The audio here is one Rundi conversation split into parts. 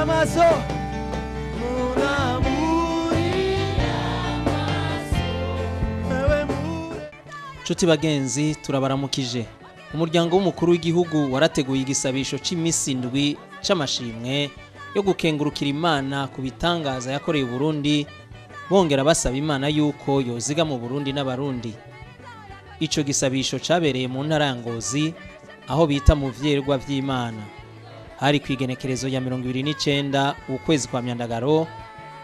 Amaso Nshuti bagenzi, turabaramukije. Umuryango w'umukuru w'igihugu warateguye igisabisho c'imisi 7 c'amashimwe yo gukengurukira Imana ku bitangaza yakoreye Burundi, bongera basaba Imana yuko yoziga mu Burundi n'Abarundi. Ico gisabisho cabereye mu ntara ya Ngozi, aho bita mu vyerwa vy'Imana. Hari kwigenekerezo ya 29 ukwezi kwa Myandagaro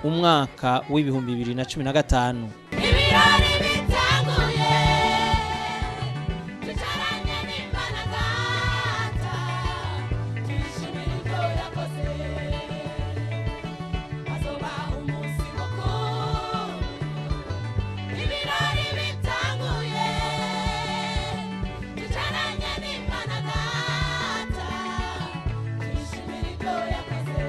umwaka w'2015. Ibirori bitanguye, twicaranye n'Imana Data, twishimire ibyo yakoze, hazoba umunsi mukuru. Ibirori bitanguye, twicaranye n'Imana Data, twishimire ibyo yakoze.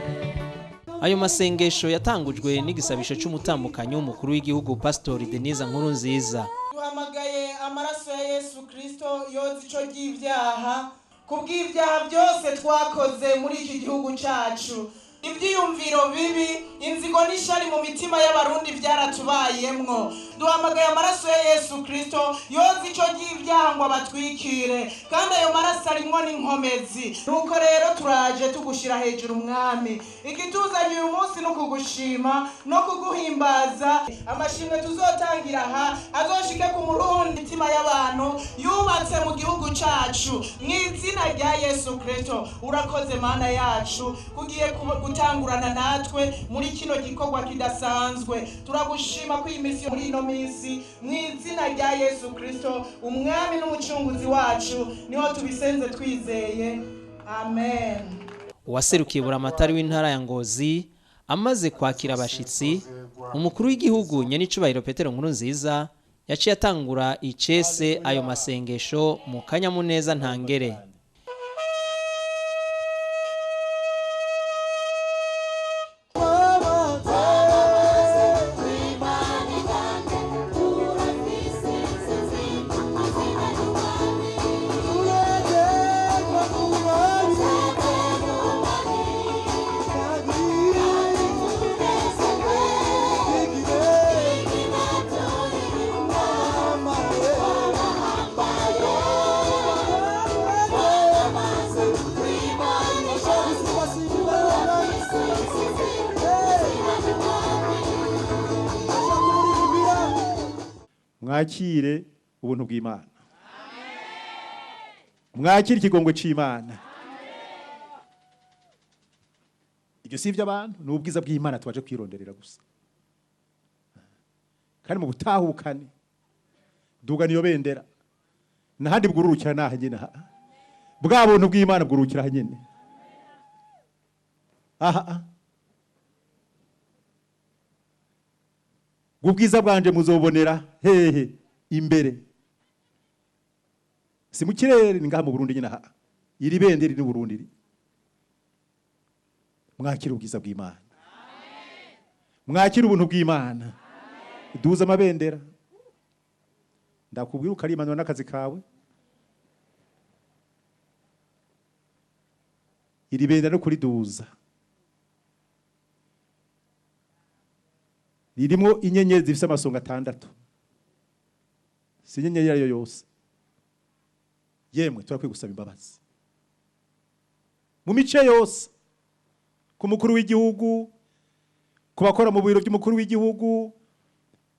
Ayo masengesho yatangujwe n'igisabisho c'umutambukanyi w'umukuru w'igihugu, Pastori Denise Nkurunziza. Duhamagaye amaraso ya Yesu Kristo yoza ico ry'ivyaha, kubw'ivyaha byose twakoze muri iki gihugu cacu. Ivyiyumviro bibi, inzigo n'ishari mu mitima y'Abarundi vyaratubayemwo. Duhamagaye amaraso ya Yesu Kristo yoza ico ry'ivyaha ngo abatwikire, kandi ayo maraso arimwo n'inkomezi. Nuko rero turaje tugushira hejuru, Mwami. Ikituzanye uyu munsi ni ukugushima no kuguhimbaza. Amashimwe tuzotangira aha azoshike ku murundi, imitima y'abantu yubatse mu gihugu cacu, mu izina rya Yesu Kristo. Urakoze Mana yacu, kugiye gutangurana natwe muri kino gikorwa kidasanzwe. Turagushima ko iyi misi, muri ino minsi, mu izina rya Yesu Kristo Umwami n'Umucunguzi wacu, niho tubisenze twizeye, amen. Uwaserukiye buramatari w'intara ya Ngozi amaze kwakira abashitsi, umukuru w'igihugu nyenicubahiro Petero Nkurunziza yaciye atangura icese ayo masengesho mu kanyamuneza ntangere. Mwakire ubuntu bw'Imana, mwakire ikigongwe c'Imana. Ibyo si iby'abantu, ni ubwiza bw'Imana twaje kwironderera gusa. Kandi mu butahukane duga niyo bendera, nahandi bwururukira naha nyine, aha bwa buntu bw'Imana bwururukira aha nyine, aha ubwiza bwanje muzobonera hehe? Imbere, si mu kirere, ni ngaha mu Burundi nyine, aha iri bendera iri Burundi iri. Mwakire ubwiza bw'Imana, mwakire ubuntu bw'Imana. Duza amabendera, ndakubwira ukarimanura n'akazi kawe. Iri bendera no kuriduza ririmo inyenyeri zifise amasonga 6, si inyenyeri ariyo yose. Yemwe, turakwiye gusaba imbabazi mu mice yose, ku mukuru w'igihugu, ku bakora mu biro by'umukuru w'igihugu,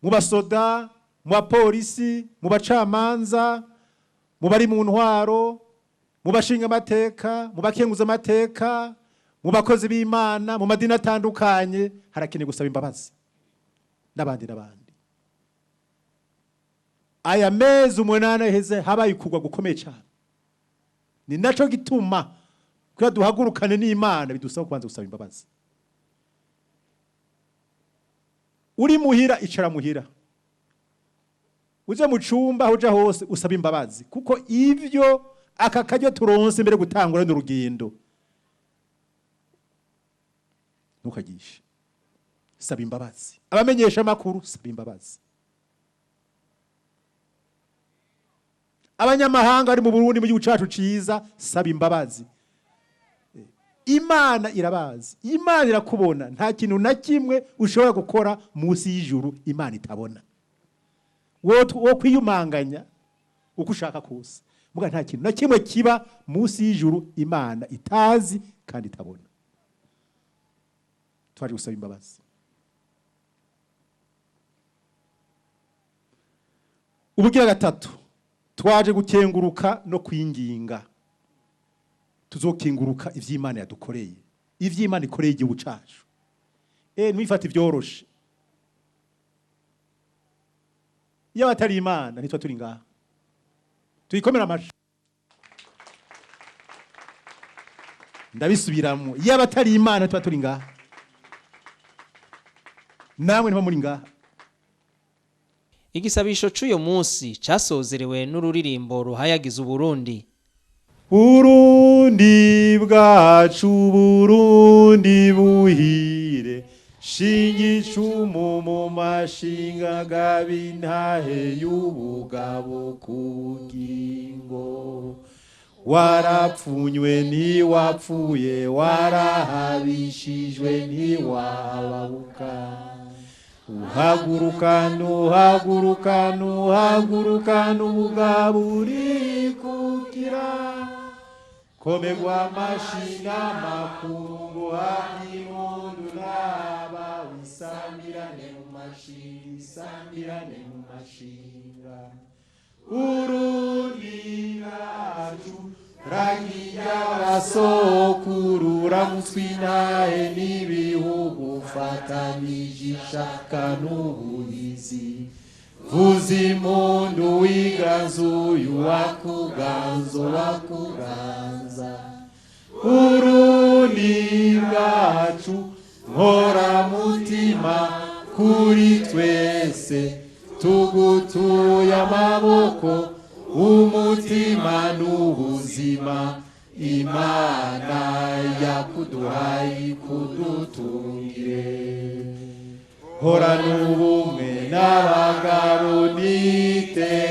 mu basoda, mu bapolisi, mu bacamanza, mu bari mu ntwaro, mu bashinga amateka, mu bakenguza amateka, mu bakozi b'Imana, mu madini atandukanye. Harakenewe gusaba imbabazi n'abandi n'abandi. Aya mezi 8 aheze habaye ukugwa gukomeye cyane. Ni naco gituma kugira duhagurukane n'Imana bidusaba kubanza gusaba imbabazi. Uri muhira, icara muhira, uje mu cumba, aho uja hose usaba imbabazi, kuko ivyo aka karyo turonse mbere gutangura n'urugendo ntukagishe. Saba imbabazi. Abamenyesha makuru, saba imbabazi. Abanyamahanga bari mu Burundi, mu gihugu cacu ciza, saba imbabazi. Imana irabazi, Imana irakubona. Nta kintu na kimwe ushobora gukora munsi y'ijuru Imana itabona. Wo kwiyumanganya uko ushaka kose, muga nta kintu na kimwe kiba munsi y'ijuru Imana itazi kandi itabona. Twaje gusaba imbabazi. Ubugira gatatu, twaje gukenguruka no kwinginga. Tuzokenguruka ivy'Imana yadukoreye, ivy'Imana ikoreye igihugu cacu. Ntwifate ibyoroshe. Iyo atari Imana nitwa turi ngaha. Tuyikomera amashi. Ndabisubiramo, iyo atari Imana nitwa turi ngaha. Namwe ntiba muri ngaha. Igisabisho c'uyo munsi casozerewe n'ururirimbo ruhayagiza Uburundi. Burundi bwacu, Burundi buhire, shinga icumu mu mashinga, gabi intahe y'ubugabo ku bugingo. Warapfunywe ntiwapfuye, warahabishijwe ntiwababuka. Uhaguruka nuhaguruka nuhaguruka n'ubugabo urikukira. Komegwa amashina makungu hany'imundu n'aba, wisambirane mu mashinga, isambirane mu mashinga. Urundi bwacu ragiya basokuru, ramutswe intahe n'ibihugu, fatanije ishaka n'ubuhizi. Vuza impundu wiganzuye uwakuganza uwakuganza. Urundi bwacu nkoramutima kuri twese, tugutuye amaboko umutima n'ubuzima. Imana yakuduhaye ikudutungire. Hora n'ubumwe n'abagabo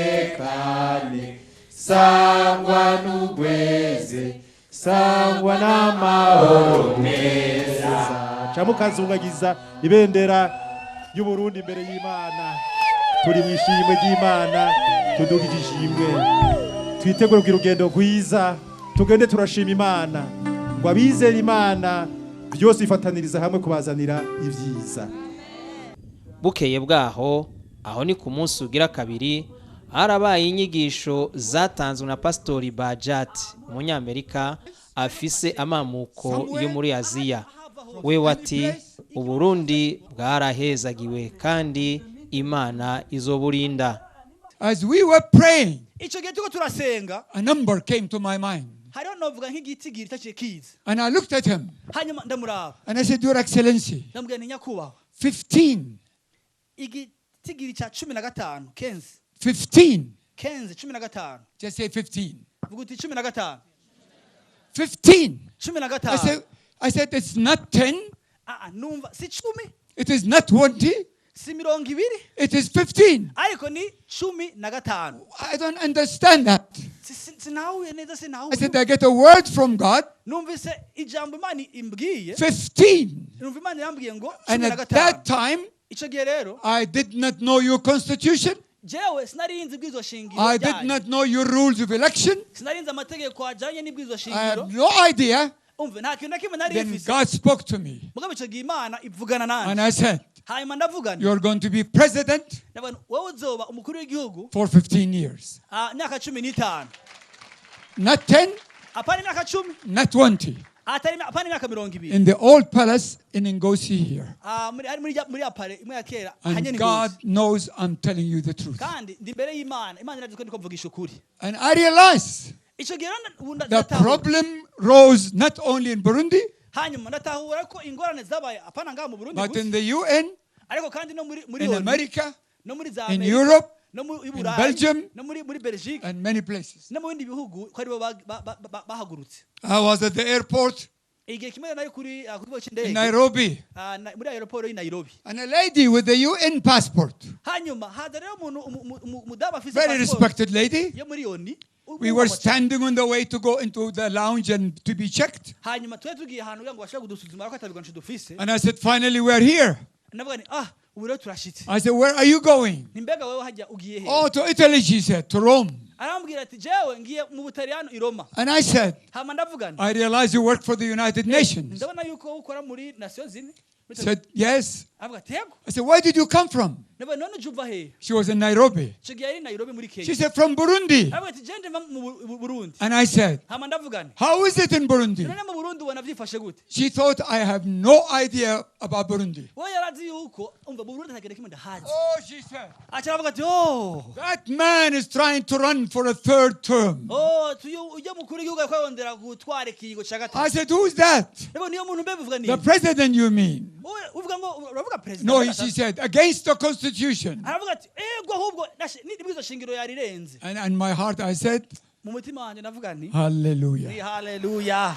nitekane, sangwa n'ugweze, sangwa n'amahoro meza. Ca mukazungagiza ibendera y'Uburundi imbere y'Imana. Turi mu ishimwe ry'Imana, tudugije ishimwe, twitegure kugira urugendo rwiza, tugende turashima Imana. Ngo abizera Imana byose bifataniriza hamwe kubazanira ibyiza. Bukeye bwaho, aho ni ku munsi ugira kabiri, harabaye inyigisho zatanzwe na Pastori Bajat, umunyamerika afise amamuko yo muri Aziya. We ati Uburundi bwarahezagiwe kandi Imana izoburinda. As we were praying, Ico gihe turiko turasenga, a number came to my mind. hariho novuga nk'igitigiri itaciye kiza. And I looked at him Hanyuma ndamuraba, and I said, Your Excellency, ndamubwira nti nyakubahwa, 15. igitigiri ca 15, kenzi 15. kenzi 15. Just say 15. Vuga uti 15. 15. Cumi na I gatanu. said, I said, it's not 10, Ah, ah, numva si 10, it is not 20, si 20, it is 15. ariko ni 15. I don't understand that. Sinahuye neza, I sinahuye. said, I get a word from God, Numvise ijambo Imana imbwiye, 15. numva Imana irambwiye ngo And cumi na at that gatanu. time, Ico gihe rero I did not know your constitution. jewe sinarinzi ibwirizwa shingiro I did ryanyu. not know your rules of election. Sinarinzi amategeko ajanye n'ibwirizwa I have shingiro. no idea. Umve, nta kintu na kimwe nari Then mfise. God spoke to me. Mugabo ico gihe Imana ivugana And nanje, I said, hanyuma ndavugana, you're going to be president ndavuga nti, wowe uzoba umukuru w'igihugu for 15 years. Imyaka 15. Not 10, Apana imyaka 10, not 20. atari apana imyaka 20. In the old palace in Ngozi here. Muri ari muri ya pare imwe ya kera hanye And ni God Ngozi. knows I'm telling you the truth. Kandi ndi imbere y'Imana, Imana irazi ko ndiko mvugisha ukuri. And I realized Ico gihe rero ubu the ndatahura. problem rose not only in Burundi, Hanyuma ndatahura ko ingorane zabaye apana ngaha mu Burundi but gusa, in the UN, ariko kandi no muri in ONU, America, no muri za in Amerika, Europe, no muri in Burayi, Belgium, no muri Belgique, and many places. no mu bindi bihugu ko aribo bahagurutse. I was at the airport Igihe kimwe nari kuri ku kibuga in c'indege, Nairobi, muri aeroport y'i Nairobi. and a lady with the UN passport, Hanyuma haza rero umuntu umudamu afise very passport respected lady, yo muri ONU. We were standing on the way to go into the lounge and to be checked. Hanyuma twari tugiye ahantu kugira ngo bashobore kudusuzuma ko atabigwanisho dufise. And I said, finally, we're here. Ndavuga nti ah ubu rero turashitse. I said, where are you going? Ni mbega wewe hajya ugiye he? Oh, to Italy, she said, to Rome. Arambwira ati jewe ngiye mu Butaliyano i Roma. And I said, Hama ndavuga nti I realize you work for the United Nations. ndabona yuko ukora muri Nations Unies. Said, yes. Avuga ati yego. I said, where did you come from? Ndavuga none uje uva he? She was in Nairobi. Ico gihe yari i Nairobi muri She Kenya. said, from Burundi. Avuga ati je ndiva mu Burundi. And I said, Hama ndavuga nti how is it in Burundi? none mu Burundi ubona vyifashe gute? She thought I have no idea about Burundi. We yarazi yuko umva mu Burundi nta kimwe ndahazi. Oh, she said, Aca aravuga ati oh that man is trying to run for a third term. oh tuyo ujya mukuru w'igihugu ariko arondera gutwara ikiringo ca I gatatu. said, who's that? Rero niyo muntu mbe bivuga ni The president, you mean? Wowe uvuga ngo uravuga president. No, she said, against the constitution. Aravuga ati ego ahubwo nibwizo shingiro yarirenze. And in my heart, I said, Mu mutima wanje ndavuga nti ni hallelujah. haleluya.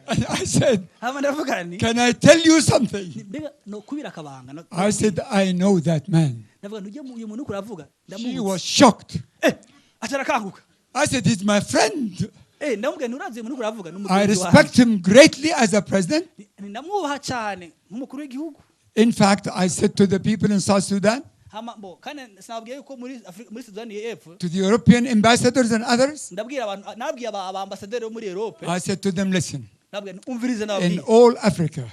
And I said, Hama ndavuga nti can I tell you something? mbega no kubira akabanga no- I said, I know that man. ndavuga nti ujya uyu muntu uko uravuga She ndamuzi. was shocked. Eh aca arakanguka. I said, he's my friend. Eh ndamubwira nti urazi uyu muntu uko uravuga ni I umugenzi respect wanje. him greatly as a president. Ni ndamwubaha cyane nk'umukuru w'igihugu. In fact, I said to the people in South Sudan, Hama bo kandi sinababwiye yuko muri Afri- muri Sudani y'Epfo to the European ambassadors and others, ndabwira abantu nabwiye aba ambasaderi bo muri Europe I said to them, listen, nabwiye nti umvirize in nababwiye all Africa,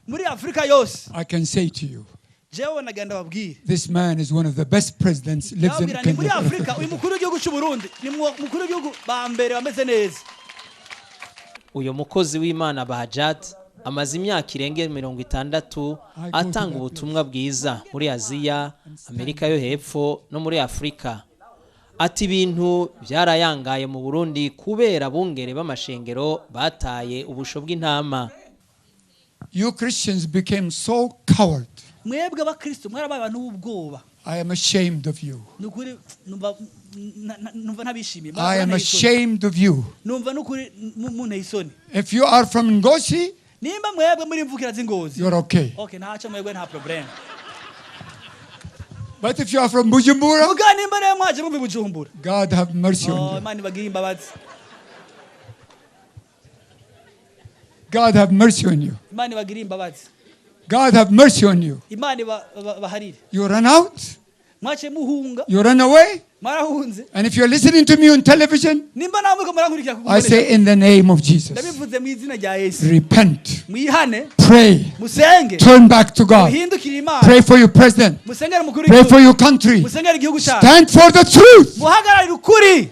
muri Afrika yose I can say to you, jewe nagenda babwire this man is one of the best presidents lives in ndababwira nti muri Kenya. Afrika uyu mukuru w'igihugu cy'u Burundi ni mukuru w'igihugu ba mbere bameze neza. Uyu mukozi w'Imana Bahajat amaze imyaka irenga 60 atanga ubutumwa bwiza muri Aziya, Amerika yo hepfo no muri Afurika. Ati ibintu byarayangaye mu Burundi kubera abungere b'amashengero bataye ubusho bw'intama. You Christians became so coward. Mwebwe abakristo mwarabaye abantu b'ubwoba. I am ashamed of you. Nukuri numva numva ntabishimiye. I am ashamed of you. Numva nukuri munteye isoni. If you are from Ngozi, Nimba mwebwe muri imvukira z'ingozi. you're okay. Okay ntaco mwebwe nta problem. But if you are from Bujumbura, Muga nimba rero mwaje mumva i Bujumbura. God have mercy Oh on you. Imana ibagirire imbabazi. God have mercy on you. Imana ibagirire imbabazi. God have mercy on you. Imana ibaharire. You run out, Mwaciye muhunga, you run away. mwarahunze. And if you're listening to me on television, Nimba namwe ko murankurikira ku I say in the name of Jesus, ndabivuze mu izina rya Yesu. repent, Mwihane, pray, musenge, turn back to God, muhindukire Imana. pray for your president, Musengere umukuru pray for w'igihugu. your country, Musengere igihugu cyacu. stand for the truth. Muhagararire ukuri.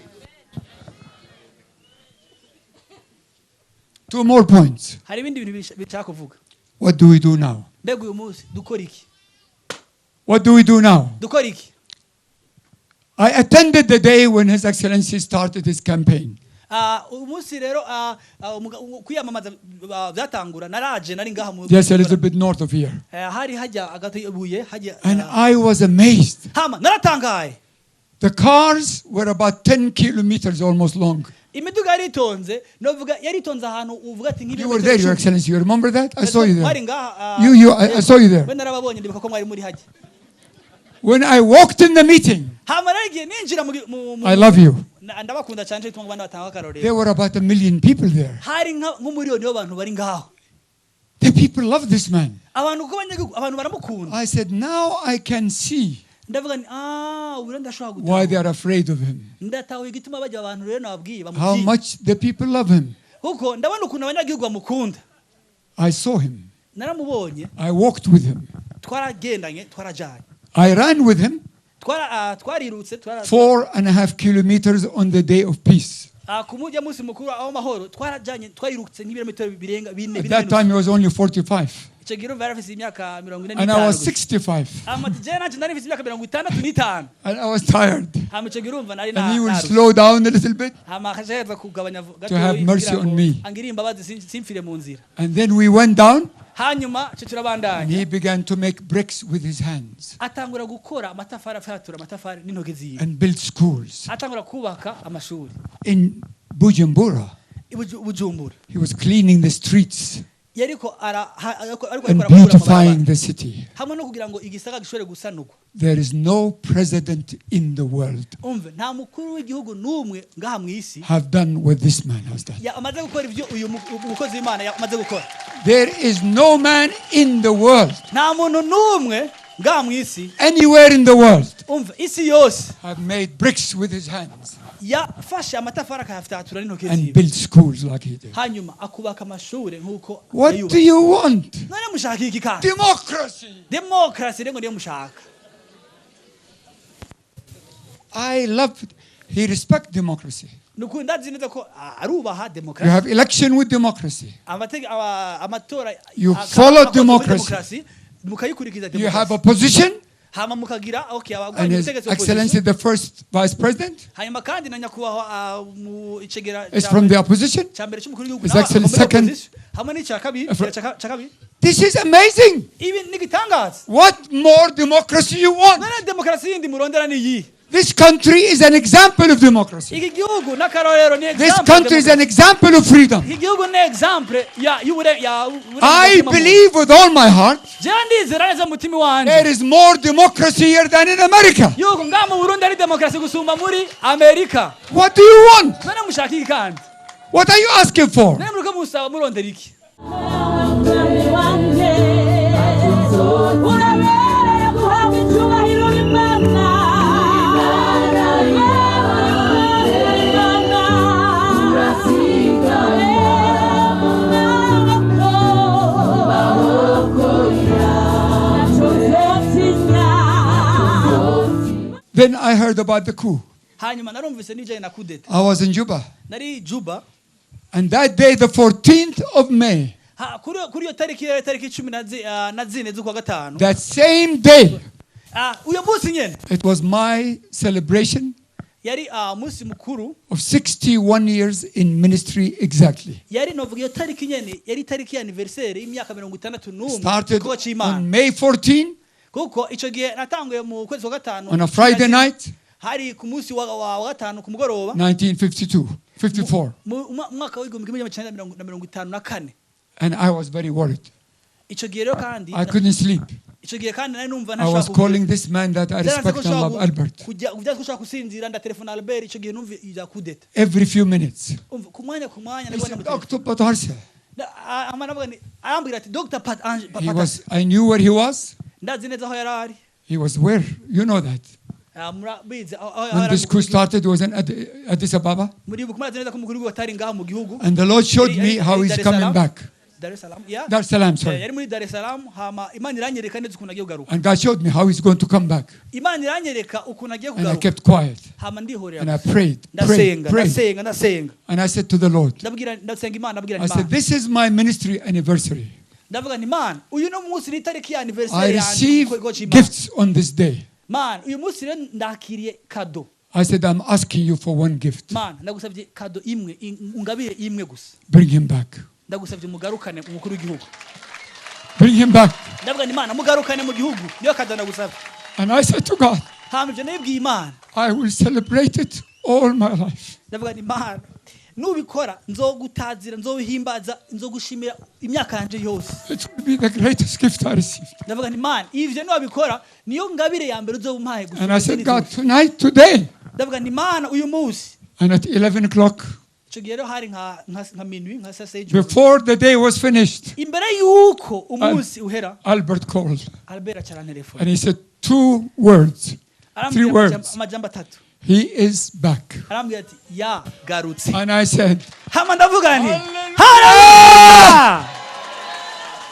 Two more points. Hari ibindi bintu bishaka kuvuga. What do we do now? Mbega uyu munsi dukora iki? What do we do now? Dukora iki? I attended the day when His Excellency started his campaign. Umunsi rero kwiyamamaza byatangura naraje nari ngaha mu Just a little bit north of here. Hari hajya agati ibuye hajya And I was amazed. hama naratangaye. The cars were about 10 kilometers almost long. Imiduga yaritonze novuga yaritonze ahantu uvuga ati You were there, Your Excellency. You remember that? I saw you Mwari there. ngaha I saw you there. We narababonye ndibuka ko mwari muri hajya. When I walked in the meeting, Hama rero igihe ninjira mu I love you. Ndabakunda cyane cyo gituma abana batanga akarorero. There were about 1 million people there. Hari nk'umuriyoni w'abantu bari ngaho. The people love this man. Abantu kuko abanyagihugu abantu baramukunda. I said, now I can see Ndavuga nti ubu rero ndashobora why they gutaha. are afraid of him. Ndatahuye igituma bajya abantu rero nababwiye How bamutinya. much the people love him. Kuko ndabona ukuntu abanyagihugu bamukunda. I saw him. Naramubonye. I walked with him. Twaragendanye, twarajanye. I ran with him Twarirutse 4.5 kilometers on the day of peace. Ku mujya munsi mukuru aho mahoro twarajanye twarirutse nk'ibirometero birenga bine. At that time he was only 45. Icyo gihe urumva yari afise imyaka 45. And I was 65. Hama ati jewe nanje nari mfise imyaka 65. And I was tired. Hama icyo gihe urumva nari And he would narutse. slow down a little bit. Hama akashaheza kugabanya To have mercy kugira ngo on me. angirire imbabazi simfire mu nzira. And then we went down. Hanyuma cyo And turabandanya. he began to make bricks with his hands. Atangura gukora amatafari afatura amatafari n'intoke ziwe. And build schools. Atangura kubaka amashuri. In Bujumbura, Bujumbura. he was cleaning the streets. Yariko ara ariko ariko and arakura amabarabara beautifying the city. Hamwe no kugira ngo igisagara gishobore gusanurwa. There is no president in the world Umve, nta mukuru w'igihugu n'umwe ngaha mu isi have done what this man has done. Amaze gukora ibyo uyu mukozi w'Imana yamaze gukora. There is no man in the world, Nta muntu n'umwe ngaha mu isi, anywhere in the world, umve, isi yose, have made bricks with his hands yafashe amatafari akayafyatura n'intoki and ziwe, built schools like he did. Hanyuma akubaka amashuri nk'uko What do yayubatse. you want? None mushaka iki kandi? Democracy. Demokarasi rero ngo niyo mushaka. I love, he respect democracy. Ni ukuri ndazi neza ko arubaha You demokarasi. have election with democracy. Amatora You follow akozwe muri democracy. demokarasi, mukayikurikiza You have demokarasi, opposition hama mukagira okay and abagwanya His ubutegetsi, Excellency opposition. the first Vice President Hanyuma kandi na nyakubahwa mu icegera is ca from mbere the opposition. ca mbere cy'umukuru w'igihugu His nawe Excellency akaba muri second. opposition, hamwe n'icya kabiri, ca kabiri. This is amazing. Ibi ni igitangaza. What more democracy you want? None demokarasi yindi murondera ni iyi? This country is an example of democracy. Iki gihugu n'akarorero, ni This example country is an demokarasi. Example of freedom. Iki gihugu ni example ya y'ubure ya I believe with all my heart Jewe ndizera neza mu mutima wanje there is more democracy here than in America. yuko ngaha mu Burundi ari demokarasi gusumba muri Amerika. What do you want? None mushaka iki kandi? What are you asking for? None muriko musaba murondera iki? Mwami wanje, urabereye guhabwa icyubahiro n'Imana. Imana, mu maboko ntacyo nzotinya. Then I heard about the coup. Hanyuma narumvise n'ibijyanye na kudeta. I was in Juba. Nari Juba. And that day, the 14th of May, Ha, kuri iyo tariki rero, tariki cumi na zine z'ukwa gatanu, that same day, uyo munsi nyene, it was my celebration yari umunsi mukuru of 61 years in ministry exactly. Yari novuga iyo tariki nyene yari itariki ya anniversaire y'imyaka 61 Started igikorwa c'Imana. on May 14, Kuko ico gihe natanguye mu kwezi kwa gatanu, on a Friday night, hari ku munsi wa gatanu ku mugoroba, 1952, 54. mu mwaka w'1954. And I was very worried. Ico gihe rero kandi I couldn't sleep. Ico gihe kandi nari numva I was ntashobora calling this man that I respect and love, Albert, kujya ko ushobora gusinzira. Ndatelefona Albert ico gihe numva ibya kudeta. Every few minutes. Umva, ku mwanya ku mwanya He nabwo said, ndamutelefona. "Dr. Batarseh." Aravuga ni arambwira ati Dr. Pat Ange He Patasi. was, I knew where he was. Ndazi neza aho yari ari. He was where? You know that. Murabizi aho When yari this ari coup mu gihugu. started, it was in Addis Ababa. Muribuka, murazi neza ko umukuru w'igihugu atari ngaha mu gihugu. And the Lord showed me how Yari he's Dar es coming Salaam. back. Dar es Salaam, yeah. Dar es Salaam, sorry. Yari muri Dar es Salaam, hama Imana iranyereka neza ukuntu agiye kugaruka. And God showed me how he's going to come back. Imana iranyereka ukuntu agiye And I kugaruka. kept quiet. Hama ndihorera. And I prayed, prayed, Ndasenga, prayed. ndasenga, ndasenga. And I said to the Lord, Ndabwira, ndasenga Imana, ndabwira I said, Imana, "This is my ministry anniversary. ndavuga nti Imana, uyu no munsi ni itariki ya I anniversaire yanjye receive ku kigo c'Imana. gifts on this day." Mana, uyu munsi rero ndakiriye kado. I said, "I'm asking you for one gift. Mana, ndagusabye kado imwe, ungabire imwe gusa. Bring him back. Ndagusabye mugarukane umukuru w'igihugu." Bring him back." Ndavuga nti Imana, mugarukane mu gihugu, niyo kado ndagusabye. And I said to God, Hama ibyo nabibwiye Imana. "I will celebrate it all my life." Ndavuga nti Imana, nubikora nzogutazira, nzohimbaza, nzogushimira imyaka yanje yose. It will be the greatest gift I received. Ndavuga nti Imana, ivyo niwabikora niyo ngabire ya mbere uzoba umpaye gusa. And I said, "God, tonight, today." Ndavuga nti Imana, uyu munsi. And at 11 o'clock, Ico gihe rero hari nka minwi, nka saa sita y'ijoro, before the day was finished, imbere yuko umunsi uhera, Albert called Albert acarantelefone. and he said two words, three Arambwira words. amajambo atatu. "He is back." Arambwira ati yagarutse. And I said, Hama ndavuga nti "Hallelujah!" haleluya,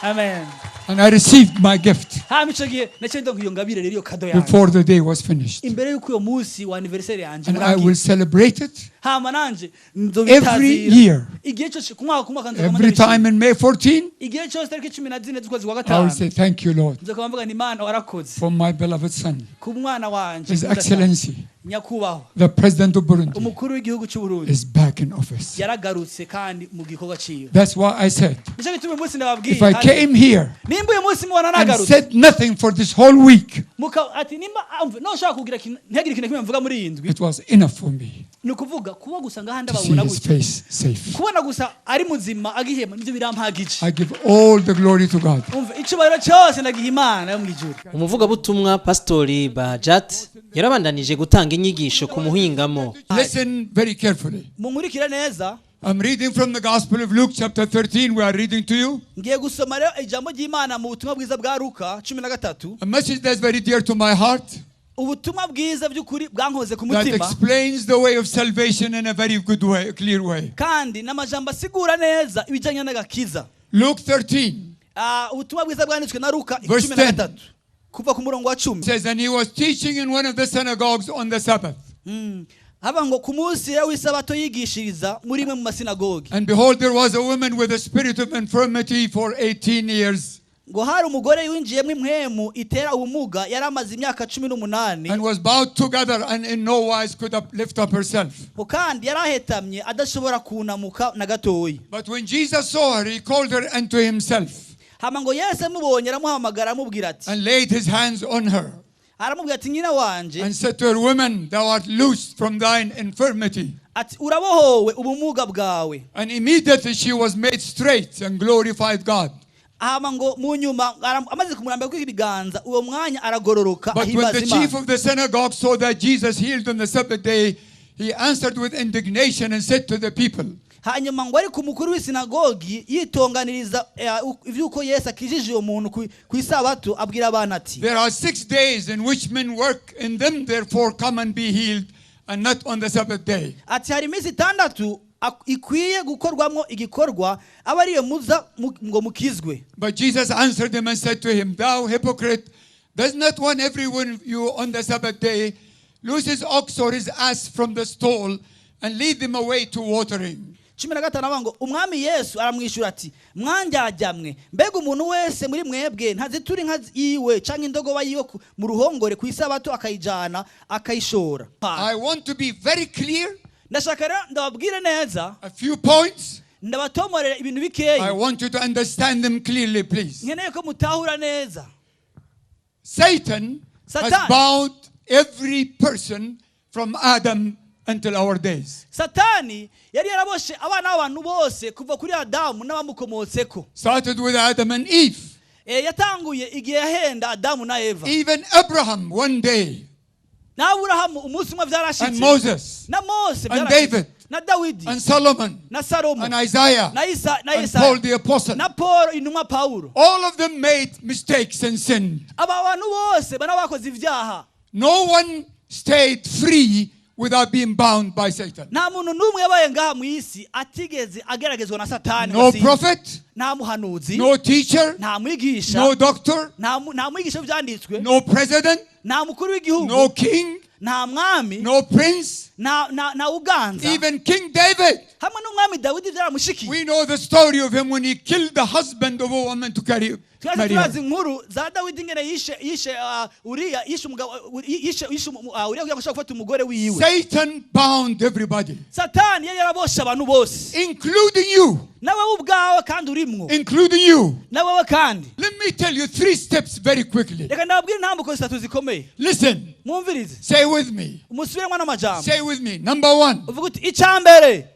amen. And I received my gift Hama ico gihe naciye ndonka iyo ngabire rero, iyo kado yanjye, before the day was finished. imbere yuko uyo munsi wa anniversaire yanjye And I urangira. will celebrate it Hama nanje every nzobitazira year. igihe cyose, ku mwaka ku mwaka nzokoma Every ndabishima. time in May 14, Igihe cyose tariki 14 z'ukwezi kwa I will gatanu, say, "Thank you, Lord, nzokoma mvuga nti Imana warakoze for my beloved son, ku mwana wanje His nkunda cyane. Excellency, Nyakubahwa the President of Burundi, umukuru w'igihugu cy'u Burundi is back in office." yaragarutse kandi mu gikorwa ciwe. That's why I said, Nicyo gituma uyu munsi ndababwiye, if I came here nimba uyu munsi mubona and nagarutse, said nothing for this whole week, muka ati nimba umve, noshaka kugira ikintu, ntihagire ikintu na kimwe mvuga muri iyi ndwi, it was enough for me. Ni ukuvuga kuba gusa ngaha To see ndababona his gutya, face safe. kubona gusa ari muzima agihema, nibyo birampagije. I give all the glory to God. Umva, icubahiro cyose ndagiha Imana yo mu ijuru. Umuvugabutumwa Pastori Bajat yarabandanije gutanga inyigisho ku muhingamo. Listen very carefully. Munkurikire neza. I'm reading from the Gospel of Luke, chapter 13. We are reading to you. Ngiye gusoma rero ijambo ry'Imana mu butumwa bwiza bwa Luka 13. A message that's very dear to my heart, Ubutumwa bwiza by'ukuri bwankoze ku that mutima, explains the way of salvation in a very good way, clear way. kandi n'amajambo asigura neza ibijyanye n'agakiza. Luke 13 Ah, ubutumwa bwiza bwanditswe na Luka verse 13 kuva ku murongo wa 10. says, "And he was teaching in one of the synagogues on the Sabbath. Haba ngo ku munsi rero w'isabato yigishiriza muri imwe mu masinagogi. And behold, there was a woman with a spirit of infirmity for 18 years Ngo hari umugore winjiyemo impwemu itera ubumuga yari amaze imyaka 18, and was bowed together and in no wise could lift up herself. Ngo kandi yari ahetamye adashobora kunamuka na gatoyi. But when Jesus saw her, he called her unto himself Hama ngo Yesu amubonye aramuhamagara aramubwira ati, and laid his hands on her aramubwira ati nyina wanje, and said to her, 'Woman, thou art loosed from thine infirmity.' Ati urabohowe ubumuga bwawe. And immediately she was made straight and glorified God. Hama ngo mu nyuma amaze kumurambika ibiganza uwo mwanya aragororoka, But when ahimbaza the chief Imana. of the synagogue saw that Jesus healed on the Sabbath day, he answered with indignation and said to the people, Hanyuma ngo ariko umukuru w'isinagogi yitonganiriza iby'uko Yesu akijije uwo muntu ku isabato abwira abantu ati, 'There are 6 days in which men work, in them therefore come and be healed, and not on the Sabbath day.' Ati hari iminsi itandatu ikwiye gukorwamo igikorwa aba ariyo muza ngo mukizwe. But Jesus answered him and said to him, 'Thou hypocrite, does not one every one of you on the Sabbath day loose his ox or his ass from the stall and lead them away to watering?' 15 avuga ngo umwami Yesu aramwishyura ati mwandyajyamwe mbega umuntu wese muri mwebwe ntazitura inka yiwe cyangwa indogoba yiwe mu ruhongore ku isabato akayijyana akayishora? I want to be very clear. Ndashaka rero ndababwire neza. A few points. Ndabatomorera ibintu I bikeya. want you to understand them clearly, please. Nkeneye ko mutahura neza. Satan has Satan. bound every person from Adam until our days. Satani yari yaraboshe abana b'abantu bose kuva kuri Adamu n'abamukomotseko. Started with Adam and Eve. Yatanguye igihe yahenda Adamu na Eva. Even Abraham one day, Na Aburahamu umunsi umwe byarashitse, and Moses, na Mose and byarashitse, David, na Dawidi, and Solomon, na Salomo, and Isaiah, na Isa na and Yesaya, Paul the apostle. na Paul intumwa Paulo. All of them made mistakes and sinned. Aba bantu bose bana bakoze ibyaha. No one stayed free without being bound by Satan. Nta muntu n'umwe yabaye ngaha mu isi atigeze ageragezwa na Satani ngo No atsinde. prophet, Nta muhanuzi, no teacher, nta mwigisha, no doctor, nta mwigisha w'ibyanditswe, no president, nta mukuru w'igihugu, no king, nta mwami, no prince, nta uganza. Even King David. Hamwe n'umwami Dawidi byaramushikiye. We know the story of him when he killed the husband of a woman to carry Twese marry her. turazi inkuru za Dawidi ingene yishe Uriya, yishe umugabo yishe Uriya kugira ngo ashobore gufata umugore wiwe. Satan bound everybody, Satani yari yaraboshe abantu bose, including you, nawe ubwawe kandi urimwo, including you. nawe kandi. Let me tell you three steps very quickly. Reka ndababwire intambuko zitatu zikomeye. Listen, Mwumvirize. Say with me. Umusubiremo n'amajambo. Say with me. Number one. Uvuga uti icya mbere.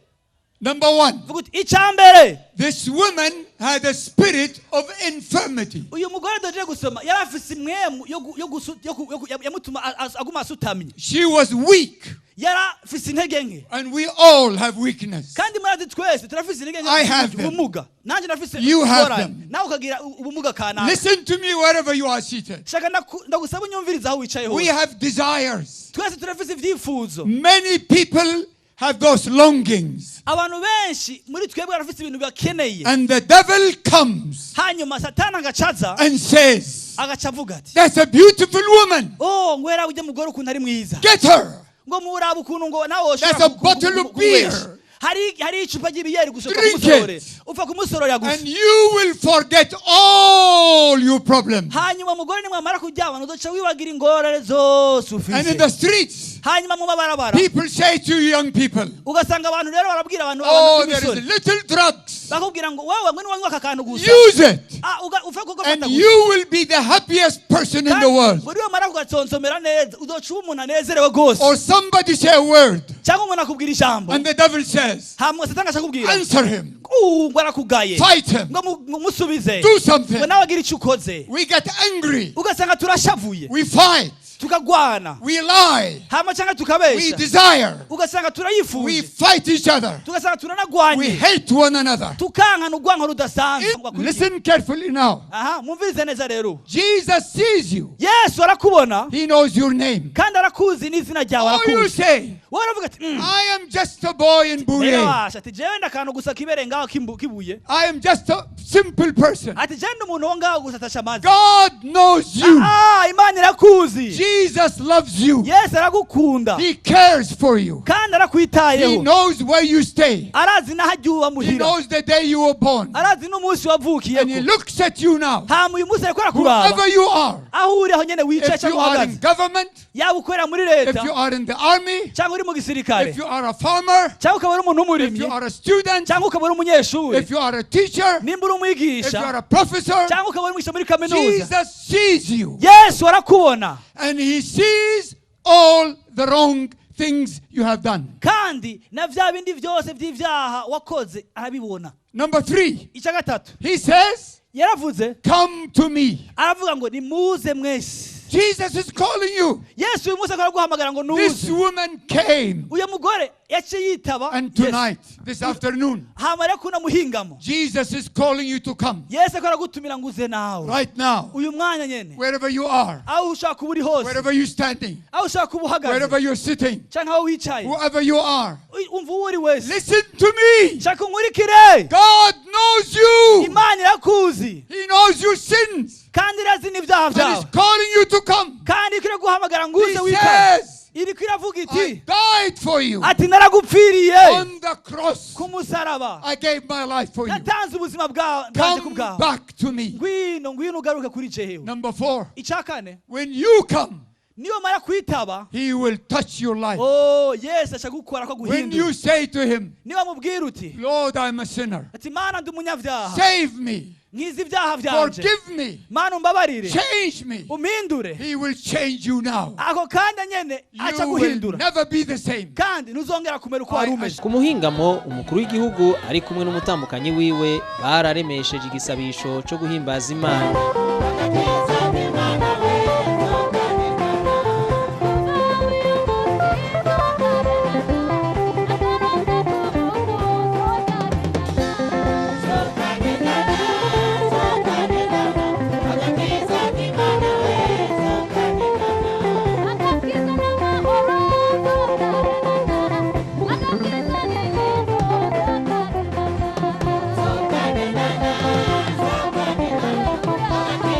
Number one. Uvuga uti icya mbere. This woman had a spirit of infirmity. Uyu mugore doje gusoma yari afise impwemu yo gu- yo gusu- yo ku- yo ku- yamutuma aguma asutamye. She was weak, Yari afise intege nke. and we all have weakness. Kandi murazi twese turafise intege nke, I have them. ubumuga. Nanjye ndafise You have ingorane. them. Nawe ukagira ubumuga kanaka. Listen to me wherever you are seated. Shaka ndagusaba unyumvirize aho wicaye We hose. have desires. Twese turafise ibyifuzo. Many people have those longings. Abantu benshi muri twebwe barafise ibintu bakeneye. And the devil comes Hanyuma Satani agacaza, and says, agaca avuga ati, 'That's a beautiful woman. Oh, ngo yarabe ujya mugore ukuntu ari mwiza. Get her.' Ngo murabe ukuntu ngo nawe woshobora That's a bottle of beer. kumubesha. Hari icupa ry'ibiyeri gusa upfa Drink it. kumusororera, upfa kumusororera gusa. And you will forget all your problems." Hanyuma mugore nimwamara kuryamana uzoca wibagira ingorane zose And in the ufise. streets, Hanyuma mu mabarabara, people say to you young people, ugasanga abantu rero barabwira abantu "Oh, abantu there is b'imisore, little drugs. bakubwira ngo wowe ngwino wanywe aka kantu gusa. Use it. Ah, ufe kugafata And gusa. you will be the happiest person in the world." Buri wamara kugatsonsomera neza uzoca uba umuntu anezerewe rwose. Or somebody say a word, Cyangwa umuntu akubwira ijambo, and the devil says, hama Satani akakubwira, "Answer him, ngo arakugaye, fight him, ngo ngo musubize, do something." ngo nawe agire icyo ukoze. We get angry, Ugasanga turashavuye, we fight, tukagwana, we lie, hama cyangwa we tukabesha, desire, ugasanga we turayifuje, fight each other, tugasanga we turanagwanye, hate one another. tukankana urwanko rudasanzwe. Listen carefully now. Aha, mwumvirize neza rero. Jesus sees you. Yesu arakubona. He knows your name. Kandi arakuzi n'izina ryawe. All you Arakuzi. say, Wowe uravuga ati, "I am just a boy in Buye. Rero ati jewe ndakantu gusa kibereye ngaho kibuye." I am just a simple person." Ati jewe ndi umuntu wo ngaho gusa atasha amazi. God knows you. Ah, Imana irakuzi. Jesus loves you. Yesu aragukunda. He cares for you. Kandi He arakwitayeho. knows where you stay. Arazi n'aho agiye uba He muhira. knows the day you were born. Arazi n'umunsi And he wavukiyeko. looks at you now. Hama uyu munsi ariko arakuraba. Whoever you are, Aho uri aho nyene wicaye if you cyangwa are in uhagaze, government, yaba ukorera muri if leta, you are in the army, cyangwa uri mu gisirikare, if you are a farmer, cyangwa ukaba uri umuntu if w'umurimyi, you are a student, cyangwa ukaba uri umunyeshuri, if you are a teacher, nimba uri if you umwigisha, are a professor, cyangwa ukaba uri umwigisha muri kaminuza, Jesus sees you. Yesu arakubona. And he sees all the wrong things you have done. Kandi na bya bindi byose by'ibyaha wakoze arabibona. Number three, Icya gatatu, he says, yaravuze, "Come to me." aravuga ngo nimuze mwese. Jesus is calling you. Yesu uyu munsi akora guhamagara ngo This nuze. woman came. Uyu mugore yaciye yitaba And Yesu. tonight, this afternoon, Hama rero kuno muhingamo, Jesus is calling you to come. Yesu akora gutumira ngo uze nawe. Right now, Uyu mwanya nyene, wherever you are, aho ushaka kuba uri hose, wherever you're standing, aho ushaka kuba uhagaze, wherever you're sitting, cyangwa aho wicaye, whoever you are, umva uwo uri wese, listen to me. shaka unkurikire. God knows you. Imana irakuzi. He knows your sins. Kandi irazi n'ibyaha And byawe. He's calling you to come. Kandi ikwiye guhamagara ngo He uze witabe. says, Iriko iravuga "I iti, died for you ati naragupfiriye on the cross. ku musaraba. I gave my life for you. Natanze ubuzima bwanjye ku Come bwawe. back to me." Ngwino, ngwino ugaruke kuri jewe. Number four, Icya kane, when you come, niyo mara kwitaba, He will touch your life. Oh, Yesu aca gukora ko When guhindura. you say to Him, Niba mubwira uti, "Lord, I'm a sinner. ati Mana ndi umunyabyaha, Save me, nkiza ibyaha byanje, forgive me, Mana umbabarire, change me," umpindure, He will change you now. ako kanya nyene aca You will guhindura, never be the same. kandi ntuzongera kumera uko wari umeze. Ku muhingamo, umukuru w'igihugu ari kumwe n'umutambukanyi wiwe bararemesheje igisabisho cyo guhimbaza Imana. Thank you.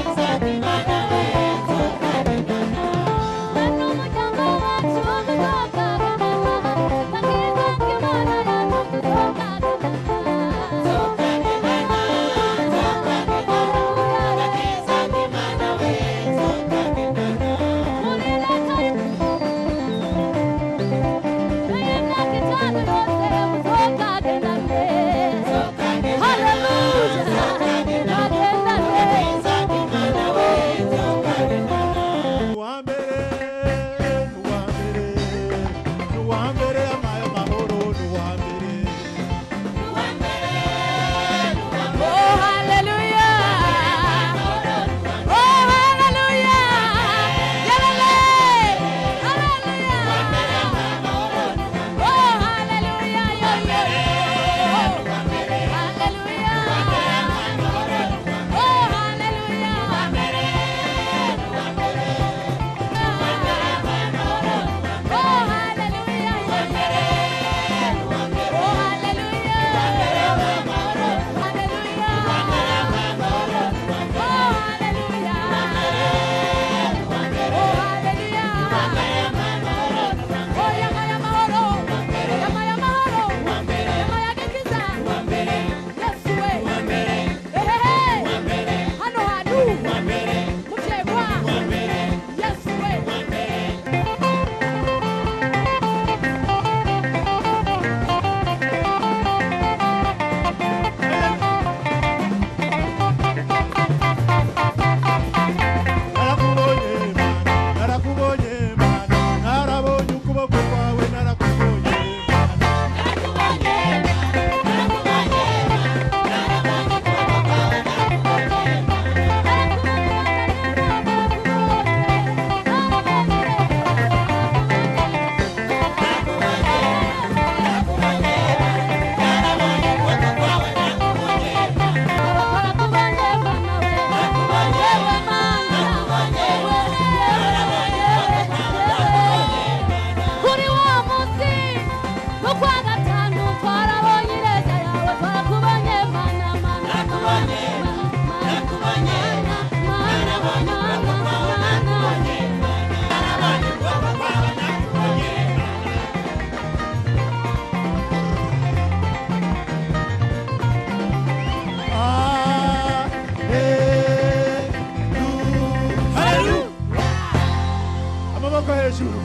Amaboko hejuru,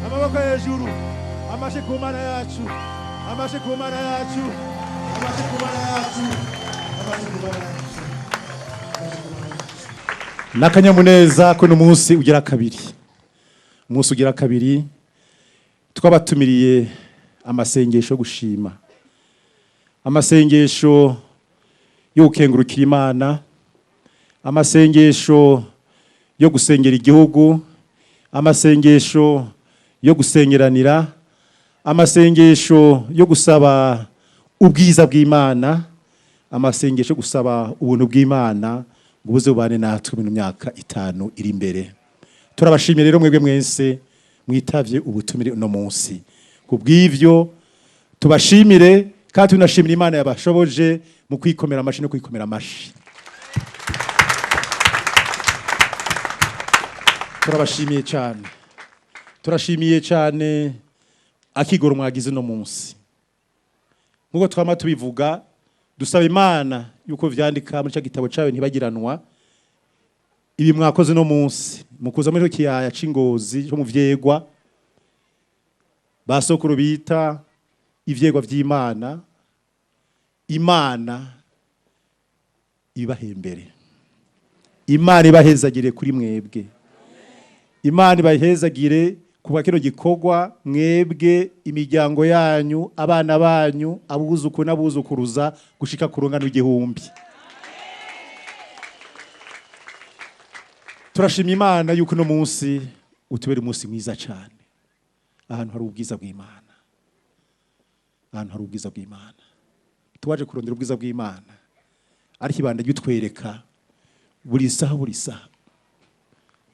amaboko hejuru, amashi ku Mana yacu, amashi ku Mana yacu, amashi ku Mana yacu, amashi ku Mana yacu. N'akanyamuneza ko umunsi ugira kabiri, umunsi ugira kabiri twabatumiriye amasengesho yo gushima, amasengesho yo gukengurukira Imana, amasengesho yo gusengera igihugu, amasengesho yo gusengeranira, amasengesho yo gusaba ubwiza bw'Imana, amasengesho yo gusaba ubuntu bw'Imana ngo buze bubane natwe mu myaka 5 iri imbere. Turabashimiye rero mwebwe mwese mwitavye ubutumire uno munsi. Kubw'ivyo tubashimire kandi tunashimira Imana yabashoboje mu kwikomera amashi no kwikomera amashi. Turabashimiye cyane, turashimiye cyane akigoro mwagize uno munsi. Nkuko twama tubivuga, dusaba Imana yuko vyandika muri cya gitabo cyawe ntibagiranwa ibi mwakoze no munsi mukuza muri kiyaya c'Ingozi cyo mu vyegwa basokuru bita ivyegwa vy'Imana. Imana ibahembere, Imana ibahezagire kuri mwebwe, Imana ibahezagire kuba kino gikorwa mwebwe, imiryango yanyu, abana banyu, abuzuku n'abuzukuruza gushika ku rungano 1000. Turashima Imana yuko uno munsi utubera umunsi mwiza cyane. Ahantu hari ubwiza bw'Imana, ahantu hari ubwiza bw'Imana, tuwaje kurondera ubwiza bw'Imana, ariko ibanda ryutwereka buri saha buri saha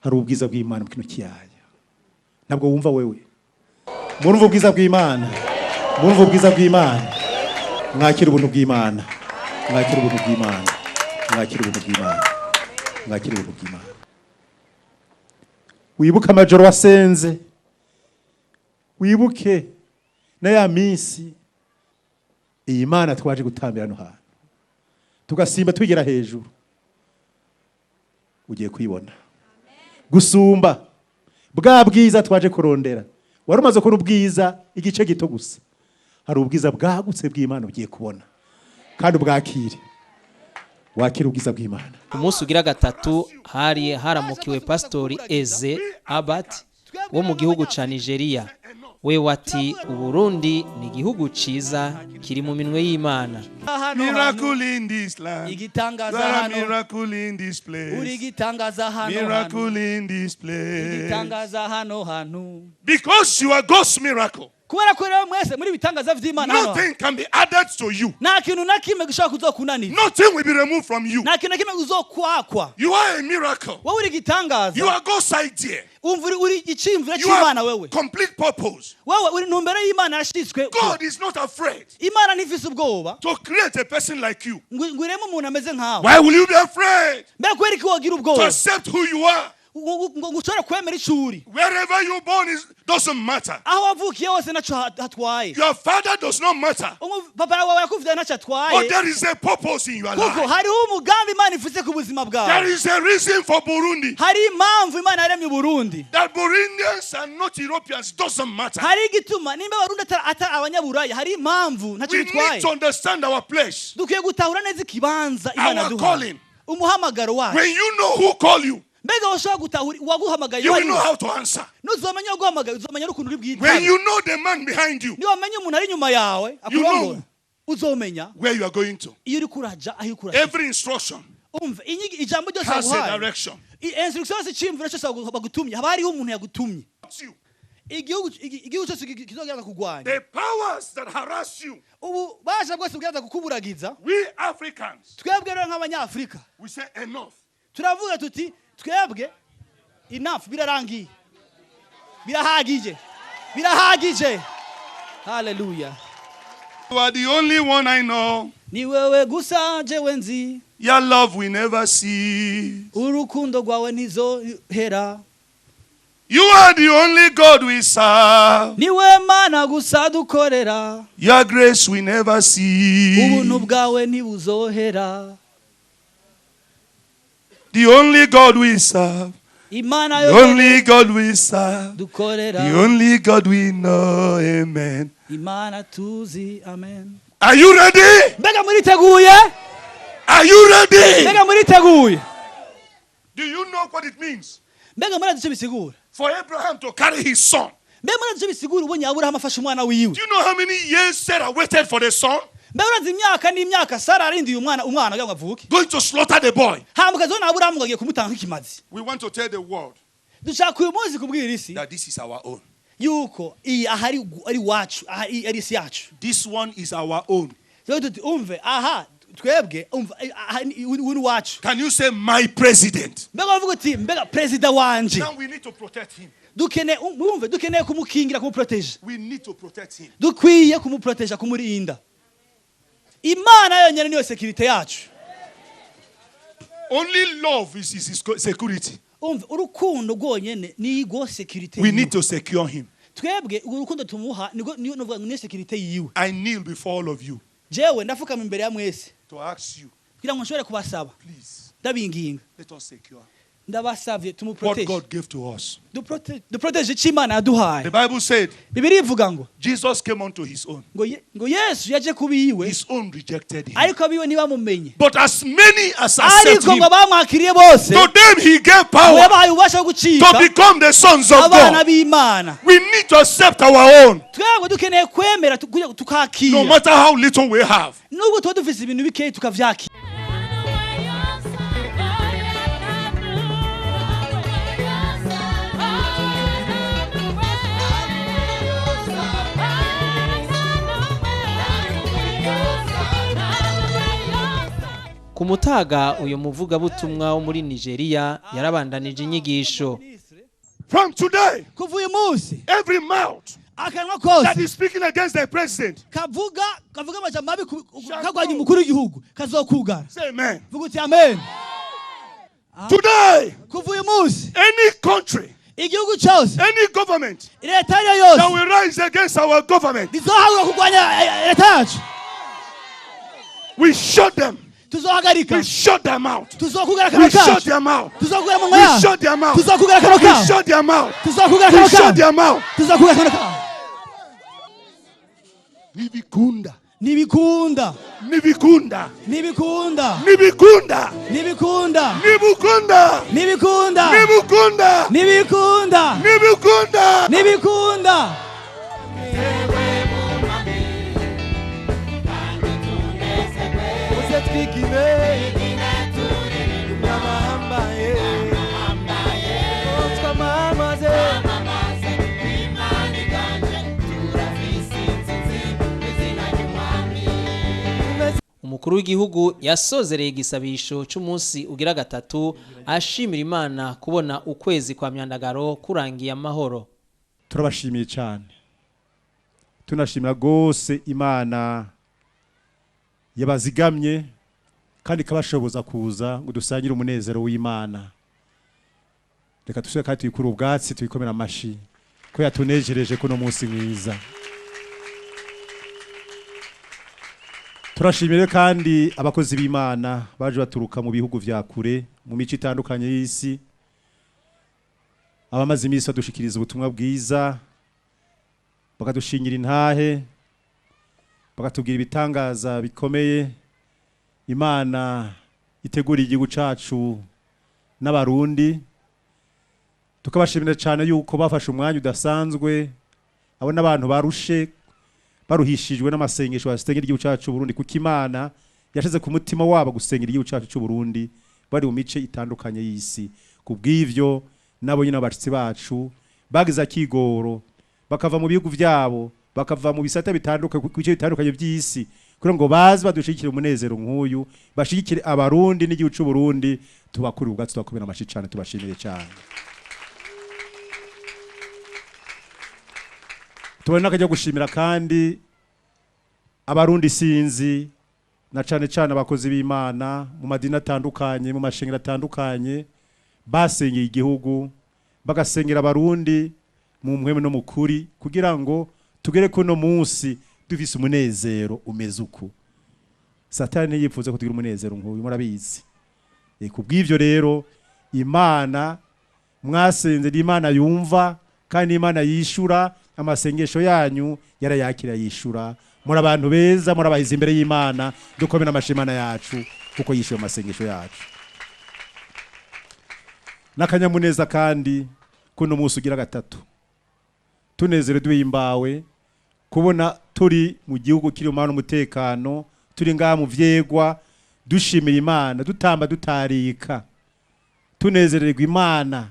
hari ubwiza bw'Imana mu kino kiyaya. Ntabwo wumva wewe, murumva ubwiza bw'Imana, murumva ubwiza bw'Imana. Mwakira ubuntu bw'Imana, mwakira ubuntu bw'Imana, mwakira ubuntu bw'Imana, mwakira ubuntu bw'Imana. Wibuke amajoro wasenze, wibuke na ya minsi iyi Mana twaje gutambira hano hantu tugasimba twigera hejuru. Ugiye kwibona gusumba bwa bwiza twaje kurondera. Wari umaze kubona ubwiza igice gito gusa, hari ubwiza bwagutse bw'Imana ugiye kubona, kandi ubwakire, wakire ubwiza bw'Imana. Umunsi ugira gatatu hari haramukiwe Pastori Eze Abat wo mu gihugu ca Nigeria. We wati Uburundi ni igihugu ciza kiri mu minwe y'Imana. Miracle in this land. Igitangaza There are hano. miracle in this place. Uri igitangaza hano hantu. Miracle in this place. Igitangaza hano hantu. Because you are God's miracle. Kubera ko rero mwese muri bitangaza vy'Imana hano. Nothing can be added to you. Nta kintu na kimwe gishobora kuzokunanira. Nothing will be removed from you. Nta kintu na kimwe uzokwakwa. You are a miracle. Wowe uri igitangaza. You are God's idea. Umva uri iciyumviro You are c'Imana wewe. complete purpose. Wewe uri ntumbero y'Imana yashitswe. God is not afraid Imana ntifise ubwoba to create a person like you. ngo ireme umuntu ameze nkawe. Why will you be afraid Mbega kubera iki wogira to ubwoba accept who you are? Ngo ushobore kwemera ico uri. Wherever you're born is, doesn't matter. Aho wavukiye hose naco hatwaye. Your father does not matter. Papa wawe yakuvyaye naco But atwaye. there is a purpose in your Kuko life. hariho umugambi Imana ifise ku buzima There bwawe. is a reason for Burundi. Hari impamvu Imana yaremye Uburundi. That Burundians are not Europeans doesn't matter. Hari igituma nimba Abarundi atari abanyaburaya, hari impamvu ntaco We need bitwaye. to understand our place. Dukwiye gutahura neza ikibanza Imana Our duha. calling. Umuhamagaro wacu. When you know who called you, Mbega woshobora gutahura uwaguhamagaye you uwo will ari know we. how to answer. Nuzomenya uwaguhamagaye, uzomenya n'ukuntu uri When bwitabe. you know the man behind you, Niwamenya umuntu ari inyuma yawe You know. akurongora, uzomenya where you are going to. iyo uri kuraja aho uri kuraja. Every instruction Umva ijambo ryose has a baguhaye. direction. Instruction yose, iciyumviro cyose bagutumye, haba hariho umuntu yagutumye. You. Igihugu cyose kizogerageza kurwanya. The powers that harass you, Ububasha bwose bugerageza kukuburagiza. we Africans, Twebwe rero nk'Abanyafurika we say enough. turavuga tuti twebwe enough, birarangiye, birahagije, birahagije. Hallelujah. You are the only one I know. Ni wewe gusa jewe nzi. Your love we never see. Urukundo rwawe ntizohera. You are the only God we serve. Ni we Mana gusa dukorera. Your grace we never see. Ubuntu bwawe ntibuzohera. The only God we serve Imana The yonyene only God we serve. Dukorera. The only God we know. Amen. Imana tuzi, amen. Are you ready? Mbega muriteguye? Are you ready? Mbega muriteguye? Do you know what it means Mbega murazi icyo bisigura for Abraham to carry his son? Mbega murazi icyo bisigura ubonye Aburahamu afashe umwana wiwe? Do you know how many years Sarah waited for the son? Mbega urazi imyaka n'imyaka Sara arindiye umwana kugira ngo avuke? Going to slaughter the boy. Hama ukazibona Aburahamu ngo agiye kumutanga nk'ikimazi. We want to tell the world Dushaka uyu munsi kubwira isi that this is our own. yuko iyi aha ari iwacu, aha ari isi yacu. This one is our own. Tuvuge tuti umve aha twebwe, umva aha ni iwacu. Can you say my president? Mbega bavuga uti mbega perezida wanje. Now we need to protect him. Dukeneye mwumve, dukeneye kumukingira, kumuproteja. We need to protect him. Dukwiye kumuproteja, kumurinda. Imana yonyine niyo sécurité yacu. Only love is his security. Umve, urukundo rwonyene nigo sécurité We yiwe. need to secure him. Twebwe urukundo tumuha nigo niyo novuga ngo niyo sécurité yiwe. I kneel before all of you Jewe ndafukama imbere ya mwese to ask you, kugira ngo nshobore kubasaba. Please, Ndabinginga. let us secure Ndabasavye what tumuproteje. God gave to us. Duproteje icyo Imana yaduhaye. The Bible said Bibiliya ivuga ngo Jesus came unto his own. ngo Yesu yaje kubiwe, His own rejected him. ariko abiwe ntibamumenye. But as many as accept Ariko him, ngo bamwakiriye bose, to them he gave ngo power yabahaye ububasha bwo to gucika become the sons of abana God. b'Imana. We need to accept our own, Twebwe dukeneye kwemera no tukakira, matter how little we have. nubwo tuba dufise ibintu bikeyi tukavyakira. Ku mutaga uyu muvugabutumwa wo muri Nigeria yarabandanije inyigisho. From today, Kuva uyu munsi, every mouth akanwa that kose is speaking against the president, kavuga amajambo mabi kagwanya umukuru w'igihugu kazokugara. Say amen. Vuga uti amen. Today, Kuva uyu munsi, any country, igihugu cyose, any government leta ariyo that yose will rise against our government, rizohaguruka kurwanya leta yacu, we shut them. Tuzohagarika. We shut them out. Tuzokugara We akanwa shut kacu. their mouth. Tuzokugara amunwa We yabo. shut their mouth. Tuzokugara akanwa We kabo. shut their mouth. Tuzokugara We akanwa shut kabo. their mouth. Tuzokugara akanwa kabo. Nibikunda. Ntibikunda. Nibikunda. Ntibikunda. Nibikunda. Ntibikunda. Nibukunda. Ntibikunda. Nibukunda. Ntibikunda. Nibukunda. Ntibikunda. Uze twigire n'abahambaye, twamamaze. Umukuru w'igihugu yasozereye igisabisho c'umunsi ugira gatatu ashimira Imana kubona ukwezi kwa myandagaro kurangiye amahoro. Turabashimiye cyane, tunashimira rwose Imana yabazigamye kandi ikabashoboza kuza ngo dusangire umunezero w'Imana. Reka dusubire kandi tuyikure ubwatsi, tuyikomere amashi ko yatunejereje kuno munsi mwiza. Turashimire kandi abakozi b'Imana baje baturuka mu bihugu vya kure, mu mico itandukanye y'isi, abamaze iminsi badushikiriza ubutumwa bwiza, bakadushingira intahe, bakatubwira ibitangaza bikomeye Imana iteguriye igihugu cacu n'Abarundi. Tukabashimira cyane yuko bafashe umwanya udasanzwe, abo n'abantu barushe baruhishijwe n'amasengesho basengera igihugu cacu Burundi, kuko Imana yashize ku mutima wabo gusengera igihugu cacu cy'u Burundi bari mu mice itandukanye y'isi. Kubw'ivyo nabo nyine abashitsi bacu bagize akigoro bakava mu bihugu vyabo, bakava mu bisata bitandukanye, ku bice bitandukanye by'isi, kugira ngo baze badushigikire umunezero nk'uyu, bashigikire Abarundi n'igihugu cy'u Burundi. Tubakure ubwatsi, tubakubira amashi cyane, tubashimire cyane. Tubone n'akajya gushimira kandi Abarundi sinzi na cane cane abakozi b'Imana mu madini atandukanye, mu mashengero atandukanye, basengeye igihugu, bagasengera Abarundi mu mpwemu no mu kuri, kugira ngo tugere kuno munsi dufise umunezero umeze uku. Satani ntiyipfuza ko tugira umunezero nk'uyu, murabizi. Kubw'ivyo rero Imana Mwasenze n'Imana yumva kandi Imana yishura amasengesho yanyu, yarayakira yishura. Muri abantu beza, murabahiza imbere y'Imana. Dukomere amashimana yacu kuko yishuye amasengesho yacu. N'akanyamuneza kandi kuno munsi ugira gatatu, tunezere duhimbawe kubona turi mu gihugu kiri mu umutekano, turi ngaha mu vyegwa dushimira Imana, dutamba, dutarika, tunezererwa Imana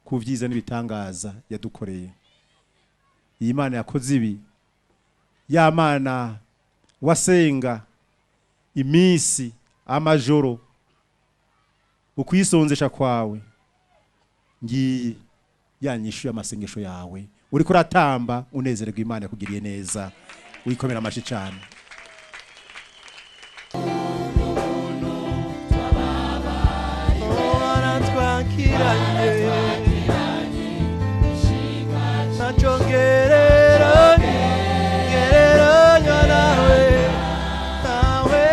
ku vyiza n'ibitangaza yadukoreye. Iyi Mana yakoze ibi, ya Mana wasenga iminsi amajoro ukwisonzesha kwawe, ngiyi yanyishuye amasengesho yawe. Uriko uratamba unezererwa, Imana yakugiriye neza, wikomera amashi cyane. Twakiranye ntacyo ngereranywa nawe, nawe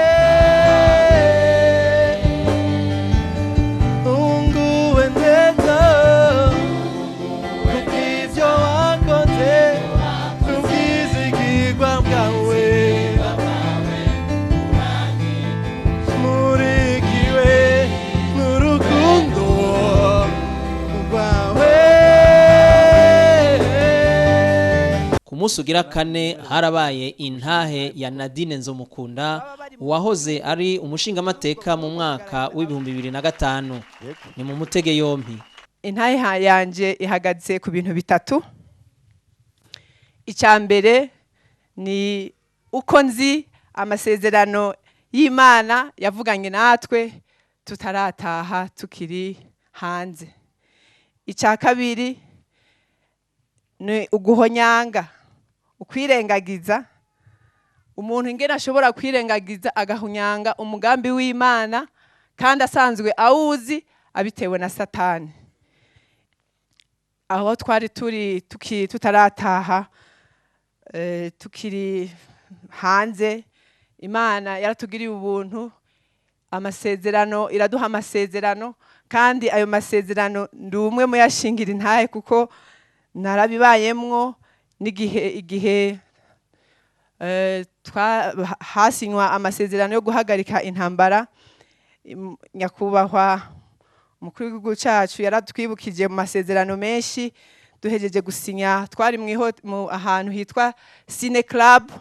unguwe neza kubw'ibyo wakoze n'ubwizigirwa bwawe, murikiwe n'urukundo rwawe. Ku munsi ugira kane harabaye intahe ya Nadine Nzomukunda, uwahoze ari umushingamateka mu mwaka w'2005. Ni mu mutege yompi. Intahe yanje ihagaze ku bintu bitatu. Icya mbere ni uko nzi amasezerano y'Imana yavuganye natwe tutarataha, tukiri hanze. Icya kabiri ni uguhonyanga, ukwirengagiza, umuntu ingene ashobora kwirengagiza agahonyanga umugambi w'Imana kandi asanzwe awuzi, abitewe na Satani. Aho twari turi tutarataha, tukiri hanze, Imana yaratugiriye ubuntu, amasezerano iraduha amasezerano, kandi ayo masezerano ndi umwe mu yashingira intahe kuko narabibayemwo n'igihe igihe hasinywa amasezerano yo guhagarika intambara. Nyakubahwa umukuru w'igihugu cyacu yaratwibukije mu masezerano menshi. Duhejeje gusinya, twari mu ahantu hitwa Cine Club,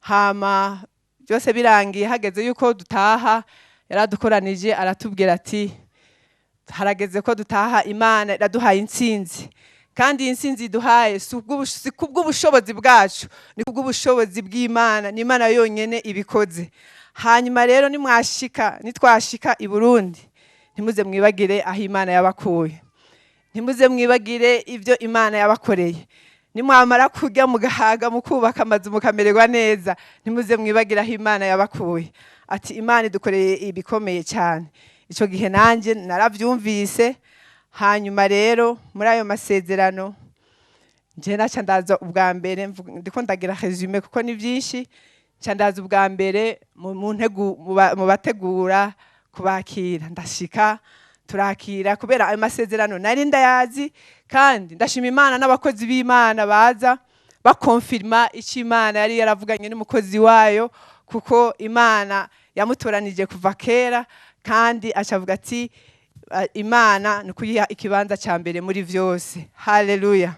hama byose birangiye hageze yuko dutaha, yaradukoranije aratubwira ati: "Harageze ko dutaha, Imana iraduhaye intsinzi, kandi iyi ntsinzi iduhaye si kubw'ubushobozi bwacu, ni kubw'ubushobozi bw'Imana, ni Imana yonyine ibikoze. Hanyuma rero nimwashika, nitwashika i Burundi, ntimuze mwibagire aho Imana yabakuye, ntimuze mwibagire ibyo Imana yabakoreye. Nimwamara kurya mugahaga, mukubaka amazu, mukamererwa neza, ntimuze mwibagire aho Imana yabakuye." Ati: "Imana idukoreye ibikomeye cyane." Icyo gihe nanjye narabyumvise. Hanyuma rero muri ayo masezerano njye naca ndaza ubwa mbere, ndiko ndagira résumé kuko ni byinshi, nca ndaza ubwa mbere mu bategura kubakira. Ndashika, turakira kubera ayo masezerano nari ndayazi, kandi ndashima Imana n'abakozi b'Imana baza bakonfirma icyo Imana yari yaravuganye n'umukozi wayo, kuko Imana yamutoranije kuva kera, kandi acavuga ati: "Imana ni ukuyiha ikibanza cya mbere muri byose." Haleluya!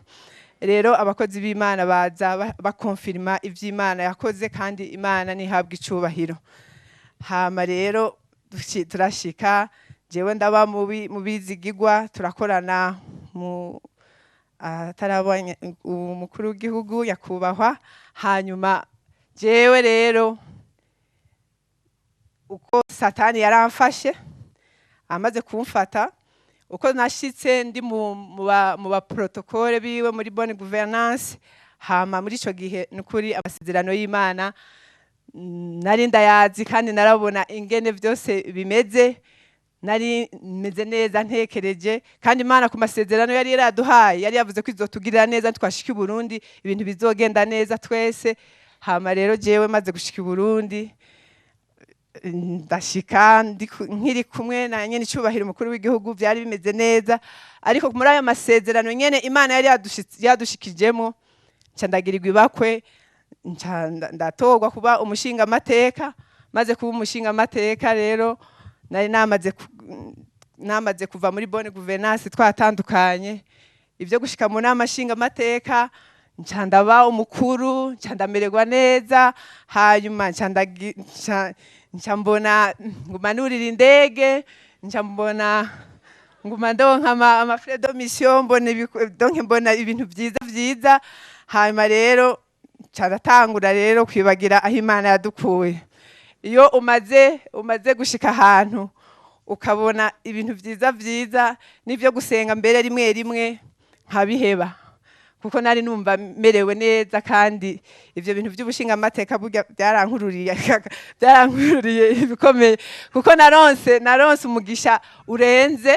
Rero abakozi b'Imana baza bakonfirma iby'Imana yakoze, kandi Imana ntihabwa icubahiro. Hama rero turashika, jewe ndaba mu bizigigwa, turakorana mu atarabonye umukuru w'igihugu yakubahwa. Hanyuma jewe rero uko Satani yaramfashe, amaze kumfata, uko nashitse ndi mu ba protocole biwe muri bonne gouvernance. Hama muri ico gihe nukuri amasezerano y'Imana nari ndayazi, kandi narabona ingene byose bimeze, nari meze neza ntekereje, kandi Imana ku masezerano yari yaraduhaye yari yavuze ko izotugirira neza twashika i Burundi, ibintu bizogenda neza twese. Hama rero jewe maze gushika i Burundi. Ndashika nkiri kumwe na nyene icubahiro umukuru w'igihugu, byari bimeze neza. Ariko muri ayo masezerano nyene Imana yari yadushikijemo, nca ndagirirwa ibakwe, nca ndatorwa kuba umushinga amateka. Maze kuba umushinga amateka rero, nari namaze kuva muri bonne gouvernance, twatandukanye ibyo gushika mu nama nshinga amateka. Nca ndaba umukuru, nca ndamererwa neza. Hanyuma nca mbona nguma nurira indege, nca mbona nguma ndonka ama frais de mission, mbona donc mbona ibintu vyiza vyiza. Hanyuma rero nca ndatangura rero kwibagira aho Imana yadukuye. Iyo umaze gushika ahantu ukabona ibintu vyiza vyiza n'ivyo gusenga mbere rimwe rimwe nkabiheba, kuko nari numva merewe neza. Kandi ivyo bintu by'ubushinga amateka burya byarankururiye ibikomeye, kuko naronse umugisha urenze,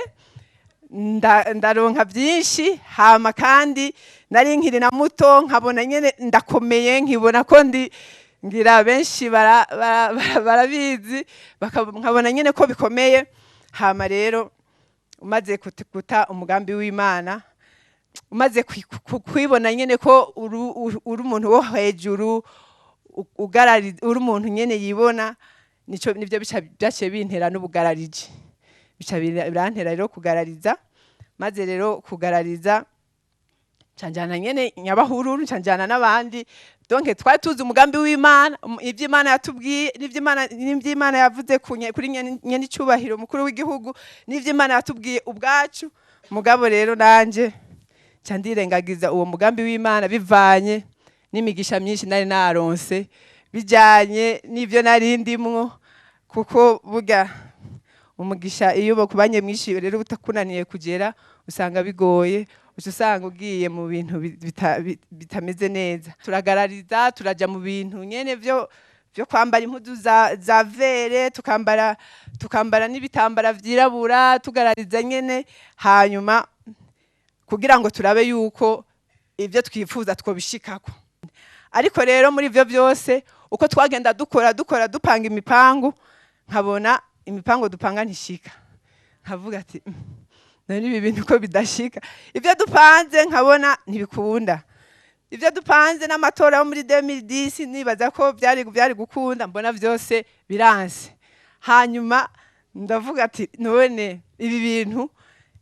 ndaronka byinshi. Hama kandi nari nkiri na muto, nkabona nyene ndakomeye, nkibona ko ndi ngira benshi barabizi, nkabona nyene ko bikomeye. Hama rero umaze guta umugambi w'Imana, umaze kwibona nyene ko uri umuntu wo hejuru, uri umuntu nyene yibona, nico nivyo bica byaciye bintera n'ubugarariji, bica birantera rero kugarariza. Maze rero kugarariza, ncanjana nyene Nyabahururu, ncanjana n'abandi. Donc twari tuzi umugambi w'Imana, ivyo Imana yatubwiye n'ivyo Imana yavuze kuri nyene icubahiro umukuru w'igihugu, n'ivyo Imana yatubwiye ubwacu. Mugabo rero nanje nca ndirengagiza uwo mugambi w'Imana, bivanye n'imigisha myinshi nari naronse, bijanye n'ivyo nari ndimwo, kuko burya umugisha iyo bakubanye mwinshi rero utakunaniye kugera, usanga bigoye, uca usanga ugiye mu bintu bitameze neza. Turagarariza, turaja mu bintu nyene vyo kwambara impuzu za vert, tukambara n'ibitambara vyirabura, tugarariza nyene, hanyuma kugira ngo turabe yuko ibyo twifuza twobishikako. Ariko rero muri ivyo byose, uko twagenda dukora dukora, dupanga imipangu, nkabona imipango dupanga ntishika. Nkavuga ati: "None ibi bintu ko bidashika?" Ibyo dupanze nkabona ntibikunda. Ibyo dupanze n'amatora yo muri 2010, nibaza ko byari gukunda, mbona byose biranse. Hanyuma ndavuga ati: "None ibi bintu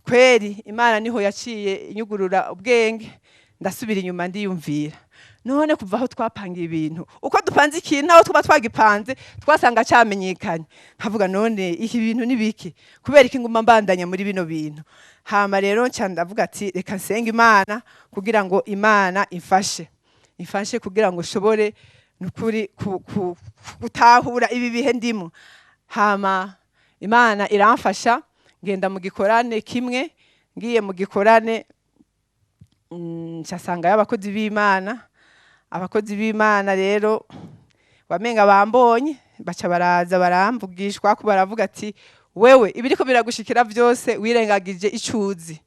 kweri?" Imana niho yaciye inyugurura ubwenge, ndasubira inyuma ndiyumvira: none kuva aho twapangiye ibintu, uko dupanze ikintu, aho tuba twagipanze twasanga cyamenyekanye. Nkavuga: "None iki bintu ni biki? Kubera iki nguma mbandanya muri bino bintu?" Hama rero nca ndavuga ati: "Reka nsenge Imana kugira ngo Imana imfashe kugira ngo nshobore nukuri gutahura ibi bihe ndimo." Hama Imana iramfasha, ngenda mu gikorane kimwe. Ngiye mu gikorane, nsanga y'abakozi b'Imana. Abakozi b'Imana rero wamenga bambonye, baca baraza baramvugishwa ko, baravuga ati: "Wewe ibiriko biragushikira byose, wirengagije icuzi,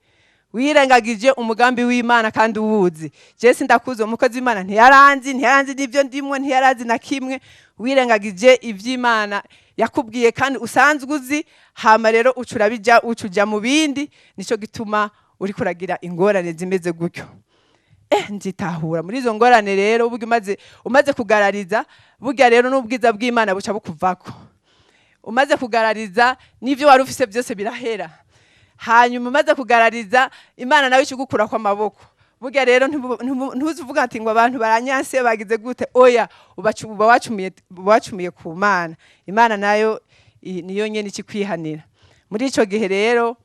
wirengagije umugambi w'Imana kandi uwuzi. Je sindakuzi." Umukozi w'Imana ntiyaranzi n'ibyo ndimwo, ntiyarazi na kimwe. "Wirengagije ivy'Imana yakubwiye kandi usanzwe uzi, hama rero uca urabija, uca uja mu bindi, nico gituma uriko uragira ingorane zimeze gutyo." Nzitahura muri izo ngorane rero, burya umaze kugarariza, burya rero n'ubwiza bw'Imana buca bukuvako. Umaze kugarariza, n'ivyo wari ufise byose birahera. Hanyuma umaze kugarariza, Imana nawe ikigukura kw'amaboko. Burya rero ntuzi uvuga ati ngo abantu baranyanse, bagize gute. Oya, uba wacumiye ku Mana. Imana nayo niyo nyene ikikwihanira. Muri ico gihe rero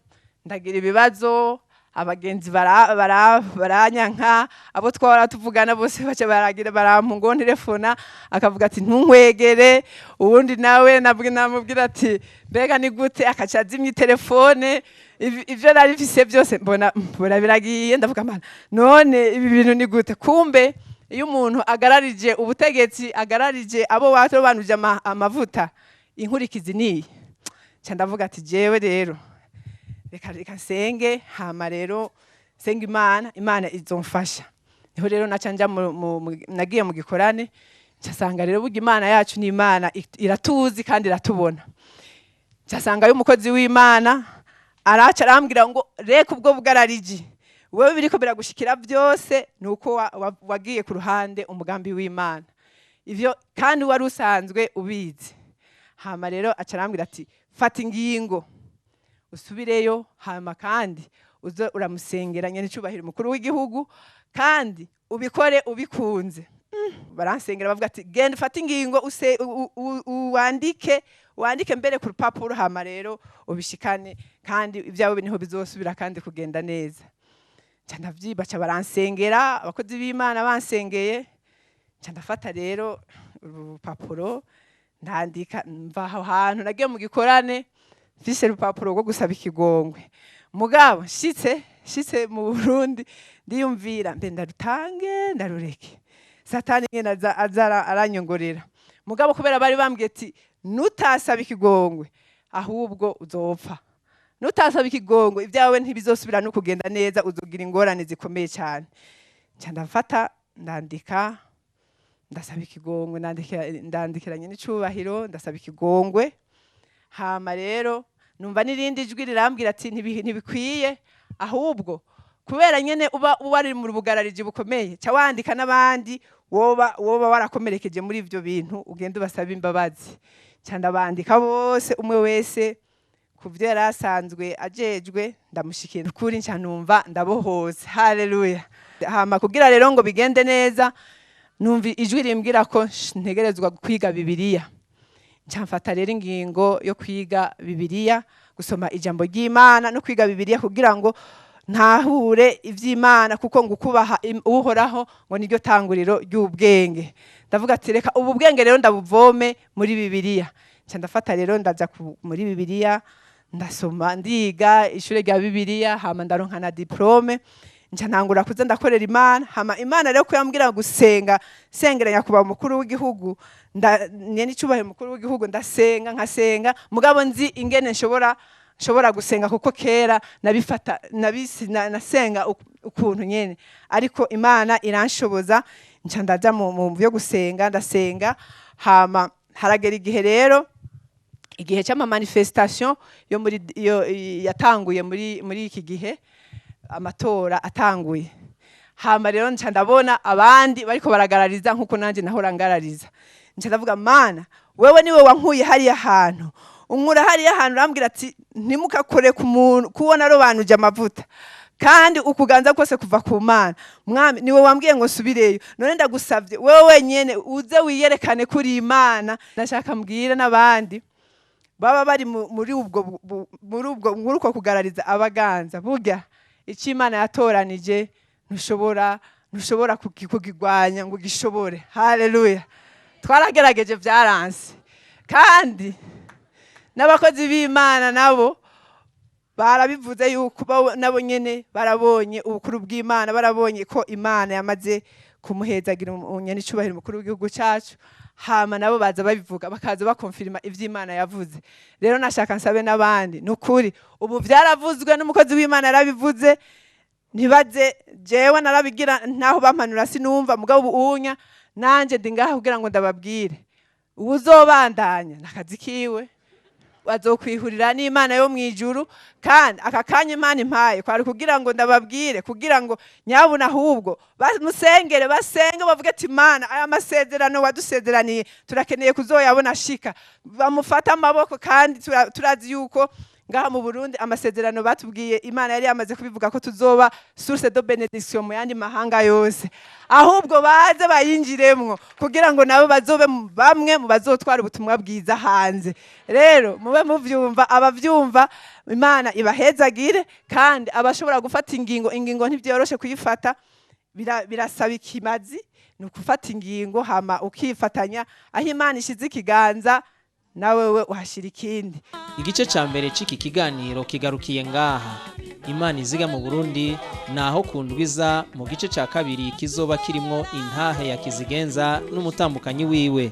ndagira ibibazo, abagenzi baranyanka, abo twahora tuvugana bose baca baragira barampa ngo ntelefona, akavuga ati: "Ntunkwegere." Uwundi nawe namubwira ati: "Mbega ni gute?" Akaca azimya telefone. Ivyo nari mfise byose mbona biragiye. Ndavuga: "Mana, none ibi bintu ni gute?" Kumbe iyo umuntu agararije ubutegetsi, agararije abo batobanuje amavuta, inkurikizi niyi. Nca ndavuga ati: "Jewe rero reka nsenge." Hama rero nsenga Imana, Imana izomfasha. Niho rero naca nja nagiye mu gikorane. Nsanga rero burya Imana yacu ni Imana iratuzi kandi iratubona. Nsanga y'umukozi w'Imana araca arambwira ngo reka ubwo bugarariji, wewe biriko biragushikira byose nuko wagiye ku ruhande umugambi w'Imana, ivyo kandi wari usanzwe ubizi. Hama rero aca arambwira ati fata ingingo usubireyo, hama kandi uze uramusengera nyene icubahiro umukuru w'igihugu, kandi ubikore ubikunze. Baransengera bavuga ati genda ufate ingingo use wandike wandike mbere ku rupapuro, hama rero ubishikane, kandi ibyawe niho bizosubira kandi kugenda neza. Nca ndavyiba, ca baransengera abakozi b'Imana bansengeye, nca ndafata rero urupapuro ndandika. Mva aho hantu nagiye mu gikorane mfise urupapuro rwo gusaba ikigongwe, mugabo nshitse mu Burundi ndiyumvira mbe ndarutange ndarureke, Satani nyene aza aranyongorera. Mugabo kubera bari bambwiye ati nutasaba ikigongwe ahubwo uzopfa, nutasaba ikigongwe ibyawe ntibizosubira no kugenda neza, uzogira ingorane zikomeye cyane. Nca ndafata ndandika ndasaba ikigongwe, ndandikiranye n'icubahiro ndasaba ikigongwe. Hama rero numva n'irindi jwi rirambwira ati ntibikwiye, ahubwo kubera nyene uba wari mu bugarariji bukomeye, ca wandika n'abandi woba warakomerekeje muri ivyo bintu, ugenda ubasaba imbabazi. Ca ndabandika bose, umwe wese kuvyo yari asanzwe ajejwe, ndamushikira ukuri, nca numva ndabohose. Haleluya. Hama kugira rero ngo bigende neza, numva ijwi rimbwira ko ntegerezwa kwiga Bibiliya. Nca mfata rero ingingo yo kwiga Bibiliya, gusoma ijambo ry'Imana no kwiga Bibiliya kugira ngo ntahure ivy'Imana, kuko ngo kubaha Uhoraho ngo niryo tanguriro ry'ubwenge. Ndavuga ati reka ubu bwenge rero ndabuvome muri Bibiliya. Nca ndafata rero ndaja muri Bibiliya ndasoma, ndiga ishure rya Bibiliya, hama ndaronka na diplome. Nca ntangura kuza ndakorera Imana. Hama Imana rero kuyambwira gusenga, sengera nyakuba mukuru w'igihugu, nyene icubahiro mukuru w'igihugu, ndasenga nkasenga, mugabo nzi ingene nshobora gusenga, kuko kera nabifata nasenga ukuntu nyene, ariko Imana iranshoboza. Nca ndaja mu byo gusenga, ndasenga. Hama haragera igihe rero, igihe cy'ama manifestation yo muri yatanguye muri iki gihe amatora atanguye. Hama rero nca ndabona abandi bariko baragarariza nkuko nanje nahora ngarariza. Nca ndavuga Mana, wewe niwe wankuye hariya hantu, unkura hariya hantu, urambwira ati ntimukakore ku muntu kubona robanuje amavuta, kandi ukuganza kose kuva ku Mana. Mwami niwe wambwiye ngo nsubireyo, none ndagusavye wewe wenyene uze wiyerekane kuri Imana. Ndashaka mbwira n'abandi baba bari muri ubwo muri uko kugarariza abaganza, burya icyo Imana yatoranije ntushobora kukigwanya ngo ugishobore. Haleluya. Twaragerageje byaranse, kandi n'abakozi b'Imana nabo barabivuze yuko nabo nyene barabonye ubukuru bw'Imana, barabonye ko Imana yamaze kumuhezagira nyene icubahiro umukuru w'igihugu cyacu. Hama nabo baza babivuga, bakaza bakonfirma ivy'Imana yavuze. Rero nashaka nsabe n'abandi, nukuri ubu vyaravuzwe n'umukozi w'Imana yarabivuze, ntibaze jewe narabigira ntaho bampanura sinumva, mugabo ubu unya nanje ndi ngaha kugira ngo ndababwire, uwuzobandanya nakazi kiwe bazokwihurira n'Imana yo mwijuru. Kandi aka kanya Imana impaye kwari kugira ngo ndababwire, kugira ngo nyabuna ahubwo bamusengere, basenge bavuge ati Imana aya masezerano wadusezeraniye turakeneye kuzoyabona ashika. Bamufata amaboko, kandi turazi yuko ngaha mu Burundi amasezerano batubwiye Imana yari yamaze kubivuga ko tuzoba source de bénédiction mu yandi mahanga yose, ahubwo baze bayinjiremwo kugira ngo nabo bazobe bamwe mu bazotwara ubutumwa bwiza hanze. Rero mube muvyumva, abavyumva Imana ibahezagire, kandi abashobora gufata ingingo ntivyoroshe kuyifata, birasaba ikimazi, ni ukufata ingingo hama ukifatanya aho Imana ishize ikiganza nawewe uhashira ikindi. Igice ca mbere c'iki kiganiro kigarukiye ngaha. Imana iziga mu Burundi naho kundwiza mu gice ca kabiri kizoba kirimwo intahe ya Kizigenza n'umutambukanyi wiwe.